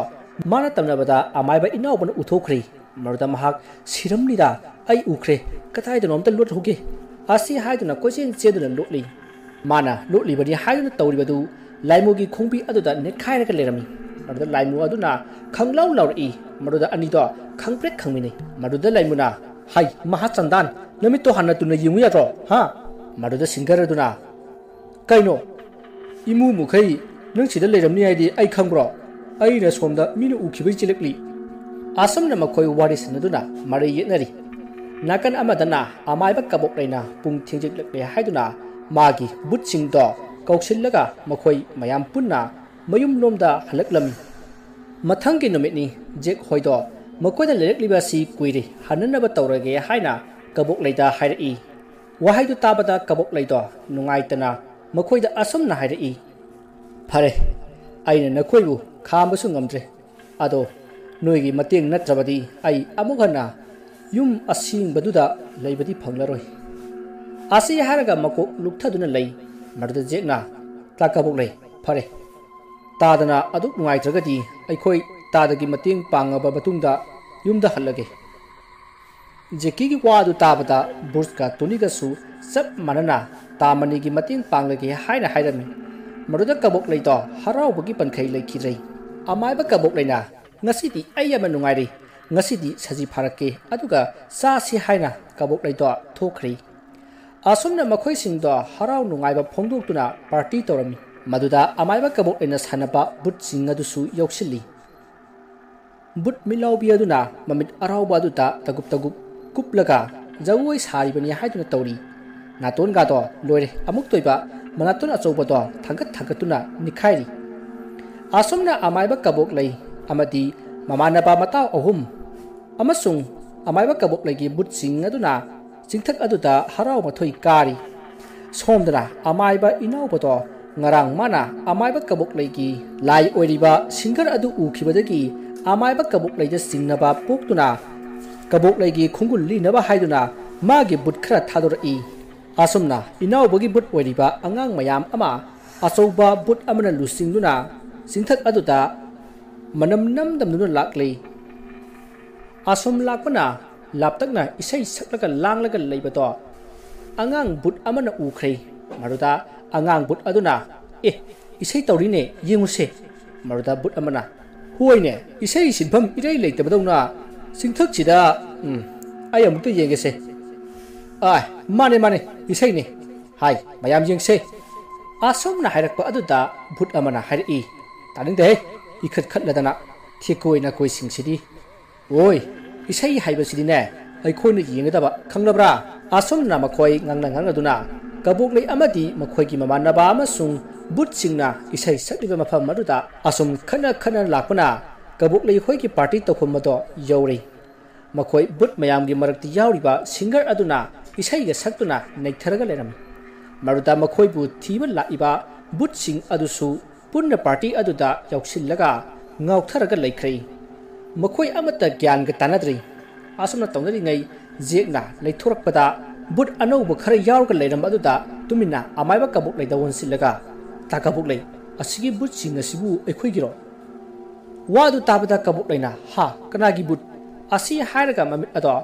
ꯃꯥꯅ ꯇꯝꯅꯕꯗ ꯑꯃꯥꯏꯕ ꯏꯅꯥꯎꯕꯅ ꯎꯊꯣꯛꯈ꯭ꯔꯦ꯫ ꯃꯗꯨꯗ ꯃꯍꯥꯛ, "ꯁꯤꯔꯝꯅꯤꯗ, ꯑꯩ ꯎꯈ꯭ꯔꯦ, ꯀꯗꯥꯏꯗꯅꯣ ꯑꯝꯇ ꯂꯣꯠꯍꯧꯒꯦ" ꯑꯁꯤ ꯍꯥꯏꯗꯨꯅ ꯀꯣꯏꯆꯦꯟ ꯆꯦꯟꯗꯨꯅ ꯂꯣꯠꯂꯤ꯫ ꯃꯥꯅ ꯂꯣꯠꯂꯤꯕꯅꯤ ꯍꯥꯏꯗꯨꯅ ꯇꯧꯔꯤꯕꯗꯨ ꯂꯥꯏꯃꯨꯒꯤ ꯈꯣꯡꯕꯤ ꯑꯗꯨꯗ ꯅꯦꯠꯈꯥꯏꯔꯒ ꯂꯩꯔꯝꯃꯤ꯫ ꯃꯗꯨꯗ ꯂꯥꯏꯃꯨ ꯑꯗꯨꯅ ꯈꯪꯂꯥꯎ ꯂꯥꯎꯔꯛꯏ꯫ ꯃꯗꯨꯗ ꯑꯅꯤꯗꯣ ꯈꯪꯄ꯭ꯔꯦꯛ ꯈꯪꯃꯤꯟꯅꯩ꯫ ꯃꯗꯨꯗ ꯂꯥꯏꯃꯨꯅ, "ꯍꯩ, ꯃꯍꯥꯆꯟꯗꯥꯟ, ꯅꯃꯤꯠꯇꯣ ꯍꯥꯟꯅ ꯇꯨꯅ ꯌꯦꯡꯉꯨ ꯌꯥꯗ꯭ꯔꯣ, ꯍꯥ?" ꯃꯗꯨꯗ ꯁꯤꯡꯒꯔ ꯑꯗꯨꯅ, "ꯀꯩꯅꯣ? ꯏꯃꯨ ꯃꯈꯩ ꯅꯪ ꯁꯤꯗ ꯂꯩꯔꯝꯅꯤ ꯍꯥꯏꯗꯤ ꯑꯩ ꯈꯪꯕ꯭ꯔꯣ? ꯑꯩꯅ ꯁꯣꯝꯗ ꯃꯤꯅ ꯎꯈꯤꯕꯩ ꯆꯦꯜꯂꯛꯂꯤ꯫" ꯑꯁꯨꯝꯅ ꯃꯈꯣꯏ ꯋꯥꯔꯤ ꯁꯥꯟꯅꯗꯨꯅ ꯃꯔꯩ ꯌꯦꯠꯅꯔꯤ꯫ ꯅꯥꯀꯟ ꯑꯃꯗꯅ ꯑꯃꯥꯏꯕ ꯀꯕꯣꯛꯂꯩꯅ ꯄꯨꯡ ꯊꯦꯡꯖꯤꯜꯂꯛꯂꯦ ꯍꯥꯏꯗꯨꯅ ꯃꯥꯒꯤ ꯕꯨꯠꯁꯤꯡꯗꯣ ꯀꯧꯁꯤꯜꯂꯒ ꯃꯈꯣꯏ ꯃꯌꯥꯝ ꯄꯨꯟꯅ ꯃꯌꯨꯝꯂꯣꯝꯗ ꯍꯜꯂꯛꯂꯝꯃꯤ꯫ ꯃꯊꯪꯒꯤ ꯅꯨꯃꯤꯠꯅꯤ꯫ ꯖꯦꯛ ꯍꯣꯏꯗꯣ ꯃꯈꯣꯏꯅ ꯂꯩꯔꯛꯂꯤꯕ ꯑꯁꯤ ꯀꯨꯏꯔꯦ, ꯍꯟꯅꯅꯕ ꯇꯧꯔꯒꯦ ꯍꯥꯏꯅ ꯀꯕꯣꯛꯂꯩꯗ ꯍꯥꯏꯔꯛꯏ꯫ ꯋꯥꯍꯩꯗꯨ ꯇꯥꯕꯗ ꯀꯕꯣꯛꯂꯩꯗꯣ ꯅꯨꯡꯉꯥꯏꯇꯅ ꯃꯈꯣꯏꯗ ꯑꯁꯨꯝꯅ ꯍꯥꯏꯔꯛꯏ, "ꯐꯔꯦ, ꯑꯩꯅ ꯅꯈꯣꯏꯕꯨ ꯈꯥꯝꯕꯁꯨ ꯉꯝꯗ꯭ꯔꯦ꯫ ꯑꯗꯣ ꯅꯣꯏꯒꯤ ꯃꯇꯦꯡ ꯅꯠꯇ꯭ꯔꯕꯗꯤ ꯑꯩ ꯑꯃꯨꯛ ꯍꯟꯅ ꯌꯨꯝ ꯑꯁꯦꯡꯕꯗꯨꯗ ꯂꯩꯕꯗꯤ ꯐꯪꯂꯔꯣꯏ꯫" ꯑꯁꯤ ꯍꯥꯏꯔꯒ ꯃꯀꯣꯛ ꯂꯨꯛꯊꯗꯨꯅ ꯂꯩ꯫ ꯃꯗꯨꯗ ꯖꯦꯛꯅ, "ꯇꯥ ꯀꯕꯣꯛꯂꯩ, ꯐꯔꯦ, ꯇꯥꯗꯅ ꯑꯗꯨꯛ ꯅꯨꯡꯉꯥꯏꯇ꯭ꯔꯒꯗꯤ ꯑꯩꯈꯣꯏ ꯇꯥꯗꯒꯤ ꯃꯇꯦꯡ ꯄꯥꯡꯉꯕ ꯃꯇꯨꯡꯗ ꯌꯨꯝꯗ ꯍꯜꯂꯒꯦ꯫" ꯖꯦꯀꯤꯒꯤ ꯋꯥ ꯑꯗꯨ ꯇꯥꯕꯗ ꯕ꯭ꯔꯨꯁꯀ ꯇꯣꯅꯤꯒꯁꯨ ꯆꯞ ꯃꯥꯟꯅꯅ ꯇꯥꯃꯅꯤꯒꯤ ꯃꯇꯦꯡ ꯄꯥꯡꯂꯒꯦ ꯍꯥꯏꯅ ꯍꯥꯏꯔꯝꯃꯤ꯫ ꯃꯗꯨꯗ ꯀꯕꯣꯛꯂꯩꯗꯣ ꯍꯔꯥꯎꯕꯒꯤ ꯄꯟꯈꯩ ꯂꯩꯈꯤꯗ꯭ꯔꯦ꯫ ꯑꯃꯥꯏꯕ ꯀꯕꯣꯛꯂꯩꯅ, "ꯉꯁꯤꯗꯤ ꯑꯩ ꯌꯥꯝꯅ ꯅꯨꯡꯉꯥꯏꯔꯦ, ꯉꯁꯤꯗꯤ ꯁꯖꯤ ꯐꯥꯔꯛꯀꯦ, ꯑꯗꯨꯒ ꯆꯥꯁꯤ" ꯍꯥꯏꯅ ꯀꯕꯣꯛꯂꯩꯗꯣ ꯊꯣꯛꯈ꯭ꯔꯦ꯫ ꯑꯁꯨꯝꯅ ꯃꯈꯣꯏꯁꯤꯡꯗꯣ ꯍꯔꯥꯎ ꯅꯨꯡꯉꯥꯏꯕ ꯐꯣꯡꯗꯣꯛꯇꯨꯅ ꯄꯥꯔꯇꯤ ꯇꯧꯔꯝꯃꯤ꯫ ꯃꯗꯨꯗ ꯑꯃꯥꯏꯕ ꯀꯕꯣꯛꯂꯩꯅ ꯁꯥꯟꯅꯕ ꯕꯨꯠꯁꯤꯡ ꯑꯗꯨꯁꯨ ꯌꯥꯎꯁꯤꯜꯂꯤ꯫ ꯕꯨꯠ ꯃꯤꯠꯂꯥꯎꯕꯤ ꯑꯗꯨꯅ ꯃꯃꯤꯠ ꯑꯔꯥꯎꯕ ꯑꯗꯨꯗ ꯇꯒꯨꯞ ꯇꯒꯨꯞ ꯀꯨꯞꯂꯒ ꯖꯒꯣꯏ ꯁꯥꯔꯤꯕꯅꯤ ꯍꯥꯏꯗꯨꯅ ꯇꯧꯔꯤ꯫ ꯅꯥꯇꯣꯟꯒꯥꯗꯣ ꯂꯣꯏꯔꯦ, ꯑꯃꯨꯛꯇꯣꯏꯕ ꯃꯅꯥꯇꯣꯟ ꯑꯆꯧꯕꯗꯣ ꯊꯥꯡꯒꯠ ꯊꯥꯡꯒꯠꯇꯨꯅ ꯅꯤꯛꯈꯥꯏꯔꯤ꯫ ꯑꯁꯨꯝꯅ ꯑꯃꯥꯏꯕ ꯀꯕꯣꯛꯂꯩ ꯑꯃꯗꯤ ꯃꯃꯥꯟꯅꯕ ꯃꯇꯥꯎ ꯑꯍꯨꯝ ꯑꯃꯁꯨꯡ ꯑꯃꯥꯏꯕ ꯀꯕꯣꯛꯂꯩꯒꯤ ꯕꯨꯠꯁꯤꯡ ꯑꯗꯨꯅ ꯆꯤꯡꯊꯛ ꯑꯗꯨꯗ ꯍꯔꯥꯎ ꯃꯊꯣꯏ ꯀꯥꯔꯤ꯫ ꯁꯣꯝꯗꯅ ꯑꯃꯥꯏꯕ ꯏꯅꯥꯎꯕꯗꯣ ꯉꯔꯥꯡ ꯃꯥꯅ ꯑꯃꯥꯏꯕ ꯀꯕꯣꯛꯂꯩꯒꯤ ꯂꯥꯏ ꯑꯣꯏꯔꯤꯕ ꯁꯤꯡꯒꯔ ꯑꯗꯨ ꯎꯈꯤꯕꯗꯒꯤ ꯑꯃꯥꯏꯕ ꯀꯕꯣꯛꯂꯩꯗ ꯆꯤꯡꯅꯕ ꯄꯣꯛꯇꯨꯅ ꯀꯕꯣꯛꯂꯩꯒꯤ ꯈꯣꯡꯒꯨꯜ ꯂꯤꯅꯕ ꯍꯥꯏꯗꯨꯅ ꯃꯥꯒꯤ ꯕꯨꯠ ꯈꯔ ꯊꯥꯗꯣꯔꯛꯏ꯫ ꯑꯁꯨꯝꯅ ꯏꯅꯥꯎꯕꯒꯤ ꯕꯨꯠ ꯑꯣꯏꯔꯤꯕ ꯑꯉꯥꯡ ꯃꯌꯥꯝ ꯑꯃ ꯑꯆꯧꯕ ꯕꯨꯠ ꯑꯃꯅ ꯂꯨꯆꯤꯡꯗꯨꯅ ꯆꯤꯡꯊꯛ ꯑꯗꯨꯗ ꯃꯅꯝ ꯅꯝꯗꯝꯗꯨꯅ ꯂꯥꯛꯂꯤ꯫ ꯑꯁꯨꯝ ꯂꯥꯛꯄꯅ ꯂꯥꯞꯇꯛꯅ ꯏꯁꯩ ꯁꯛꯂꯒ ꯂꯥꯡꯂꯒ ꯂꯩꯕꯗꯣ ꯑꯉꯥꯡ ꯕꯨꯠ ꯑꯃꯅ ꯎꯈ꯭ꯔꯦ꯫ ꯃꯗꯨꯗ ꯑꯉꯥꯡ ꯕꯨꯠ ꯑꯗꯨꯅ, "ꯑꯦ, ꯏꯁꯩ ꯇꯧꯔꯤꯅꯦ, ꯌꯦꯡꯉꯨꯁꯦ"꯫ ꯃꯗꯨꯗ ꯕꯨꯠ ꯑꯃꯅ, "ꯍꯣꯏꯅꯦ, ꯏꯁꯩ ꯁꯤꯟꯐꯝ ꯏꯔꯩ ꯂꯩꯇꯕꯗꯧꯅ ꯆꯤꯡꯊꯛꯁꯤꯗ, ꯎꯝ, ꯑꯩ ꯑꯃꯨꯛꯇ ꯌꯦꯡꯒꯦꯁꯦ꯫ ꯑꯥ, ꯃꯥꯅꯦ, ꯃꯥꯅꯦ, ꯏꯁꯩꯅꯦ꯫ ꯍꯥꯏ, ꯃꯌꯥꯝ ꯌꯦꯡꯁꯦ"꯫ ꯑꯁꯨꯝꯅ ꯍꯥꯏꯔꯛꯄ ꯑꯗꯨꯗ ꯕꯨꯠ ꯑꯃꯅ ꯍꯥꯏꯔꯛꯏ, "ꯇꯥꯅꯤꯡꯗꯦꯍꯦ, ꯏꯈꯠ ꯈꯠꯂꯗꯅ ꯊꯦꯛꯀꯣꯏ ꯅꯥꯀꯣꯏꯁꯤꯡꯁꯤꯗꯤ꯫ ꯑꯣꯏ, ꯏꯁꯩ ꯍꯥꯏꯕꯁꯤꯗꯤꯅꯦ, ꯑꯩꯈꯣꯏꯅ ꯌꯦꯡꯒꯗꯕ, ꯈꯪꯂꯕ꯭ꯔꯥ?" ꯑꯁꯨꯝꯅ ꯃꯈꯣꯏ ꯉꯥꯡꯅ ꯉꯥꯡꯅꯗꯨꯅ ꯀꯕꯣꯛꯂꯩ ꯑꯃꯗꯤ ꯃꯈꯣꯏꯒꯤ ꯃꯃꯥꯟꯅꯕ ꯑꯃꯁꯨꯡ ꯕꯨꯠꯁꯤꯡꯅ ꯏꯁꯩ ꯁꯛꯂꯤꯕ ꯃꯐꯝ ꯑꯗꯨꯗ ꯑꯁꯨꯝ ꯈꯠꯅ ꯈꯠꯅ ꯂꯥꯛꯄꯅ ꯀꯕꯣꯛꯂꯩ ꯍꯣꯏꯒꯤ ꯄꯥꯔꯇꯤ ꯇꯧꯐꯝ ꯑꯗꯣ ꯌꯧꯔꯦ꯫ ꯃꯈꯣꯏ ꯕꯨꯠ ꯃꯌꯥꯝꯒꯤ ꯃꯔꯛꯇ ꯌꯥꯎꯔꯤꯕ ꯁꯤꯡꯒꯔ ꯑꯗꯨꯅ ꯏꯁꯩꯒ ꯁꯛꯇꯨꯅ ꯅꯩꯊꯔꯒ ꯂꯩꯔꯝꯃꯤ꯫ ꯃꯗꯨꯗ ꯃꯈꯣꯏꯕꯨ ꯊꯤꯕ ꯂꯥꯛꯏꯕ ꯕꯨꯠꯁꯤꯡ ꯑꯗꯨꯁꯨ ꯄꯨꯟꯅ ꯄꯥꯔꯇꯤ ꯑꯗꯨꯗ ꯌꯥꯎꯁꯤꯜꯂꯒ ꯉꯥꯎꯊꯔꯒ ꯂꯩꯈ꯭ꯔꯦ꯫ ꯃꯈꯣꯏ ꯑꯃꯠꯇ ꯒ꯭ꯌꯥꯟꯒ ꯇꯥꯅꯗ꯭ꯔꯦ꯫ ꯑꯁꯨꯝꯅ ꯇꯧꯅꯔꯤꯉꯩ ꯖꯦꯛꯅ ꯂꯩꯊꯣꯔꯛꯄꯗ ꯕꯨꯠ ꯑꯅꯧꯕ ꯈꯔ ꯌꯥꯎꯔꯒ ꯂꯩꯔꯝꯕ ꯑꯗꯨꯗ ꯇꯨꯃꯤꯟꯅ ꯑꯃꯥꯏꯕ ꯀꯕꯣꯛꯂꯩꯗ ꯑꯣꯟꯁꯤꯜꯂꯒ, "ꯇꯥ ꯀꯕꯣꯛꯂꯩ, ꯑꯁꯤꯒꯤ ꯕꯨꯠꯁꯤꯡ ꯑꯁꯤꯕꯨ ꯑꯩꯈꯣꯏꯒꯤꯔꯣ?" ꯋꯥꯗꯨ ꯇꯥꯕꯗ ꯀꯕꯣꯛꯂꯩꯅ, "ꯍꯥ, ꯀꯅꯥꯒꯤ ꯕꯨꯠ?" ꯑꯁꯤ ꯍꯥꯏꯔꯒ ꯃꯃꯤꯠ ꯑꯗꯣ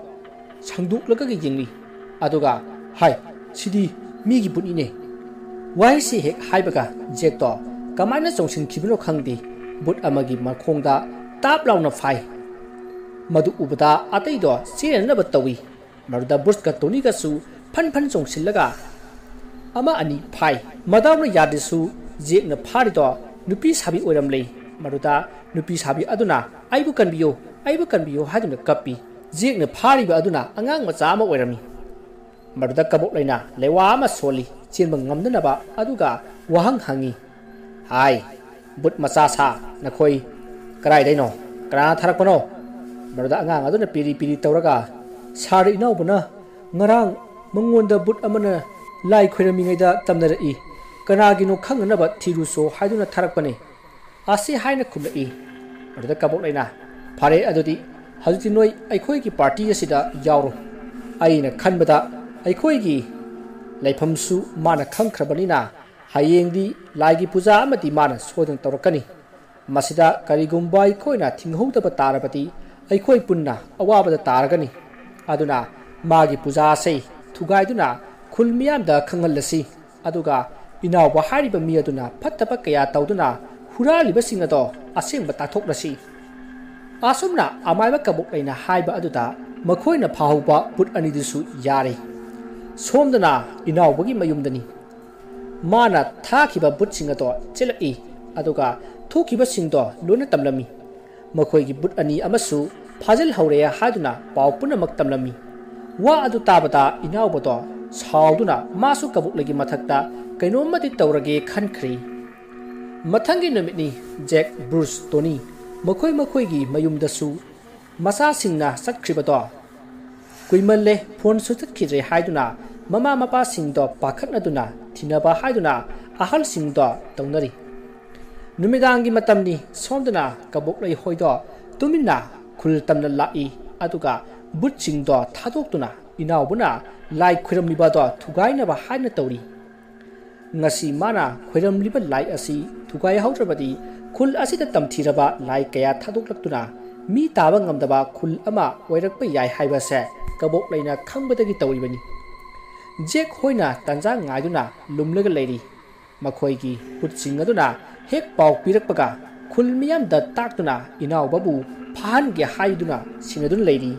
ꯁꯥꯡꯗꯣꯛꯂꯒ ꯌꯦꯡꯂꯤ꯫ ꯑꯗꯨꯒ, "ꯍꯥꯏ, "ꯁꯤꯗꯤ ꯃꯤꯒꯤ ꯕꯨꯠꯅꯤꯅꯦ!" ꯋꯥꯍꯩꯁꯤ ꯍꯦꯛ ꯍꯥꯏꯕꯒ ꯖꯦꯛꯇꯣ ꯀꯃꯥꯏꯅ ꯆꯣꯡꯁꯤꯟꯈꯤꯕꯅꯣ ꯈꯪꯗꯦ, ꯕꯨꯠ ꯑꯃꯒꯤ ꯃꯈꯣꯡꯗ ꯇꯥꯞ ꯂꯥꯎꯅ ꯐꯥꯏ꯫ ꯃꯗꯨ ꯎꯕꯗ ꯑꯇꯩꯗꯣ ꯆꯦꯟꯅꯅꯕ ꯇꯧꯏ꯫ ꯃꯗꯨꯗ ꯕ꯭ꯔꯨꯁꯀ ꯇꯣꯅꯤꯒꯁꯨ ꯐꯟ ꯐꯟ ꯆꯣꯡꯁꯤꯜꯂꯒ ꯑꯃ ꯑꯅꯤ ꯐꯥꯏ꯫ ꯃꯗꯥꯎꯅ ꯌꯥꯗ꯭ꯔꯁꯨ ꯖꯦꯛꯅ ꯐꯥꯔꯤꯗꯣ ꯅꯨꯄꯤ ꯁꯥꯕꯤ ꯑꯣꯏꯔꯝꯂꯦ꯫ ꯃꯗꯨꯗ ꯅꯨꯄꯤ ꯁꯥꯕꯤ ꯑꯗꯨꯅ "ꯑꯩꯕꯨ ꯀꯟꯕꯤꯌꯨ, ꯑꯩꯕꯨ ꯀꯟꯕꯤꯌꯨ" ꯍꯥꯏꯗꯨꯅ ꯀꯞꯄꯤ꯫ ꯖꯦꯛꯅ ꯐꯥꯔꯤꯕ ꯑꯗꯨꯅ ꯑꯉꯥꯡ ꯃꯆꯥ ꯑꯃ ꯑꯣꯏꯔꯝꯃꯤ꯫ ꯃꯗꯨꯗ ꯀꯕꯣꯛꯂꯩꯅ ꯂꯩꯋꯥ ꯑꯃ ꯁꯣꯜꯂꯤ, ꯆꯦꯟꯕ ꯉꯝꯅꯅꯕ, ꯑꯗꯨꯒ ꯋꯥꯍꯪ ꯍꯪꯉꯤ꯫ "ꯍꯥꯏ, ꯕꯨꯠ ꯃꯆꯥ ꯁꯥ, ꯅꯈꯣꯏ ꯀꯗꯥꯏꯗꯩꯅꯣ? ꯀꯅꯥꯅ ꯊꯥꯔꯛꯄꯅꯣ?" ꯃꯗꯨꯗ ꯑꯉꯥꯡ ꯑꯗꯨꯅ ꯄꯤꯔꯤ ꯄꯤꯔꯤ ꯇꯧꯔꯒ, "ꯁꯥꯔ, ꯏꯅꯥꯎꯕꯅ ꯉꯔꯥꯡ ꯃꯉꯣꯟꯗ ꯕꯨꯠ ꯑꯃꯅ ꯂꯥꯏ ꯈꯣꯏꯔꯝꯃꯤꯉꯩꯗ ꯇꯝꯅꯔꯛꯏ꯫ ꯀꯅꯥꯒꯤꯅꯣ ꯈꯪꯅꯅꯕ ꯊꯤꯔꯨꯁꯣ ꯍꯥꯏꯗꯨꯅ ꯊꯥꯔꯛꯄꯅꯤ" ꯑꯁꯤ ꯍꯥꯏꯅ ꯈꯨꯝꯂꯛꯏ꯫ ꯑꯗꯨꯗ ꯀꯕꯣꯛꯂꯩꯅ, "ꯐꯔꯦ, ꯑꯗꯨꯗꯤ ꯍꯧꯖꯤꯛꯇꯤ ꯅꯣꯏ ꯑꯩꯈꯣꯏꯒꯤ ꯄꯥꯔꯇꯤ ꯑꯁꯤꯗ ꯌꯥꯎꯔꯣ꯫ ꯑꯩꯅ ꯈꯟꯕꯗ ꯑꯩꯈꯣꯏꯒꯤ ꯂꯩꯐꯝꯁꯨ ꯃꯥꯅ ꯈꯪꯈ꯭ꯔꯕꯅꯤꯅ ꯍꯌꯦꯡꯗꯤ ꯂꯥꯏꯒꯤ ꯄꯨꯖꯥ ꯑꯃꯗꯤ ꯃꯥꯅ ꯁꯣꯏꯗꯅ ꯇꯧꯔꯛꯀꯅꯤ꯫ ꯃꯁꯤꯗ ꯀꯔꯤꯒꯨꯝꯕ ꯑꯩꯈꯣꯏꯅ ꯊꯤꯡꯍꯧꯗꯕ ꯇꯥꯔꯕꯗꯤ ꯑꯩꯈꯣꯏ ꯄꯨꯟꯅ ꯑꯋꯥꯕꯗ ꯇꯥꯔꯒꯅꯤ꯫ ꯑꯗꯨꯅ ꯃꯥꯒꯤ ꯄꯨꯖꯥ ꯑꯁꯤ ꯊꯨꯒꯥꯏꯗꯨꯅ ꯈꯨꯜ ꯃꯤꯌꯥꯝꯗ ꯈꯪꯍꯜꯂꯁꯤ꯫ ꯑꯗꯨꯒ ꯏꯅꯥꯎꯕ ꯍꯥꯏꯔꯤꯕ ꯃꯤ ꯑꯗꯨꯅ ꯐꯠꯇꯕ ꯀꯌꯥ ꯇꯧꯗꯨꯅ ꯍꯨꯔꯥꯜꯂꯤꯕꯁꯤꯡ ꯑꯗꯣ ꯑꯁꯦꯡꯕ ꯇꯥꯛꯊꯣꯛꯂꯁꯤ"꯫ ꯑꯁꯨꯝꯅ ꯑꯃꯥꯏꯕ ꯀꯕꯣꯛꯂꯩꯅ ꯍꯥꯏꯕ ꯑꯗꯨꯗ ꯃꯈꯣꯏꯅ ꯐꯥꯍꯧꯕ ꯕꯨꯠ ꯑꯅꯤꯗꯨꯁꯨ ꯌꯥꯔꯦ꯫ ꯁꯣꯝꯗꯅ ꯏꯅꯥꯎꯕꯒꯤ ꯃꯌꯨꯝꯗꯅꯤ꯫ ꯃꯥꯅ ꯊꯥꯈꯤꯕ ꯕꯨꯠꯁꯤꯡ ꯑꯗꯣ ꯆꯦꯜꯂꯛꯏ, ꯑꯗꯨꯒ ꯊꯣꯛꯈꯤꯕꯁꯤꯡꯗꯣ ꯂꯣꯏꯅ ꯇꯝꯂꯝꯃꯤ꯫ ꯃꯈꯣꯏꯒꯤ ꯕꯨꯠ ꯑꯅꯤ ꯑꯃꯁꯨ ꯐꯥꯖꯤꯜꯍꯧꯔꯦ ꯍꯥꯏꯗꯨꯅ ꯄꯥꯎ ꯄꯨꯝꯅꯃꯛ ꯇꯝꯂꯝꯃꯤ꯫ ꯋꯥ ꯑꯗꯨ ꯇꯥꯕꯗ ꯏꯅꯥꯎꯕꯗꯣ ꯁꯥꯎꯗꯨꯅ ꯃꯥꯁꯨ ꯀꯕꯣꯛꯂꯩꯒꯤ ꯃꯊꯛꯇ ꯀꯩꯅꯣꯝꯃꯗꯤ ꯇꯧꯔꯒꯦ ꯈꯟꯈ꯭ꯔꯦ꯫ ꯃꯊꯪꯒꯤ ꯅꯨꯃꯤꯠꯅꯤ꯫ ꯖꯦꯛ, ꯕ꯭ꯔꯨꯁ, ꯇꯣꯅꯤ ꯃꯈꯣꯏ ꯃꯈꯣꯏꯒꯤ ꯃꯌꯨꯝꯗꯁꯨ ꯃꯆꯥꯁꯤꯡꯅ ꯆꯠꯈ꯭ꯔꯤꯕꯗꯣ ꯀꯨꯏꯃꯜꯂꯦ, ꯐꯣꯟꯁꯨ ꯆꯠꯈꯤꯗ꯭ꯔꯦ ꯍꯥꯏꯗꯨꯅ ꯃꯃꯥ ꯃꯄꯥꯁꯤꯡꯗꯣ ꯄꯥꯈꯠꯅꯗꯨꯅ ꯊꯤꯅꯕ ꯍꯥꯏꯗꯨꯅ ꯑꯍꯜꯁꯤꯡꯗꯣ ꯇꯧꯅꯔꯤ꯫ ꯅꯨꯃꯤꯗꯥꯡꯒꯤ ꯃꯇꯝꯅꯤ꯫ ꯁꯣꯝꯗꯅ ꯀꯕꯣꯛꯂꯩ ꯍꯣꯏꯗꯣ ꯇꯨꯃꯤꯟꯅ ꯈꯨꯜ ꯇꯝꯅ ꯂꯥꯛꯏ, ꯑꯗꯨꯒ ꯕꯨꯠꯁꯤꯡꯗꯣ ꯊꯥꯗꯣꯛꯇꯨꯅ ꯏꯅꯥꯎꯕꯅ ꯂꯥꯏ ꯈꯣꯏꯔꯝꯂꯤꯕꯗꯣ ꯊꯨꯒꯥꯏꯅꯕ ꯍꯥꯏꯅ ꯇꯧꯔꯤ꯫ ꯉꯁꯤ ꯃꯥꯅ ꯈꯣꯏꯔꯝꯂꯤꯕ ꯂꯥꯏ ꯑꯁꯤ ꯊꯨꯒꯥꯏꯍꯧꯗ꯭ꯔꯕꯗꯤ ꯈꯨꯜ ꯑꯁꯤꯗ ꯇꯝꯊꯤꯔꯕ ꯂꯥꯏ ꯀꯌꯥ ꯊꯥꯗꯣꯛꯂꯛꯇꯨꯅ ꯃꯤ ꯇꯥꯕ ꯉꯝꯗꯕ ꯈꯨꯜ ꯑꯃ ꯑꯣꯏꯔꯛꯄ ꯌꯥꯏ ꯍꯥꯏꯕꯁꯦ ꯀꯕꯣꯛꯂꯩꯅ ꯈꯪꯕꯗꯒꯤ ꯇꯧꯔꯤꯕꯅꯤ꯫ ꯖꯦꯛ ꯍꯣꯏꯅ ꯇꯥꯟꯖꯥ ꯉꯥꯏꯗꯨꯅ ꯂꯨꯝꯂꯒ ꯂꯩꯔꯤ꯫ ꯃꯈꯣꯏꯒꯤ ꯕꯨꯠꯁꯤꯡ ꯑꯗꯨꯅ ꯍꯦꯛ ꯄꯥꯎ ꯄꯤꯔꯛꯄꯒ ꯈꯨꯜ ꯃꯤꯌꯥꯝꯗ ꯇꯥꯛꯇꯨꯅ ꯏꯅꯥꯎꯕꯕꯨ ꯐꯥꯍꯟꯒꯦ ꯍꯥꯏꯗꯨꯅ ꯁꯤꯡꯅꯗꯨꯅ ꯂꯩꯔꯤ꯫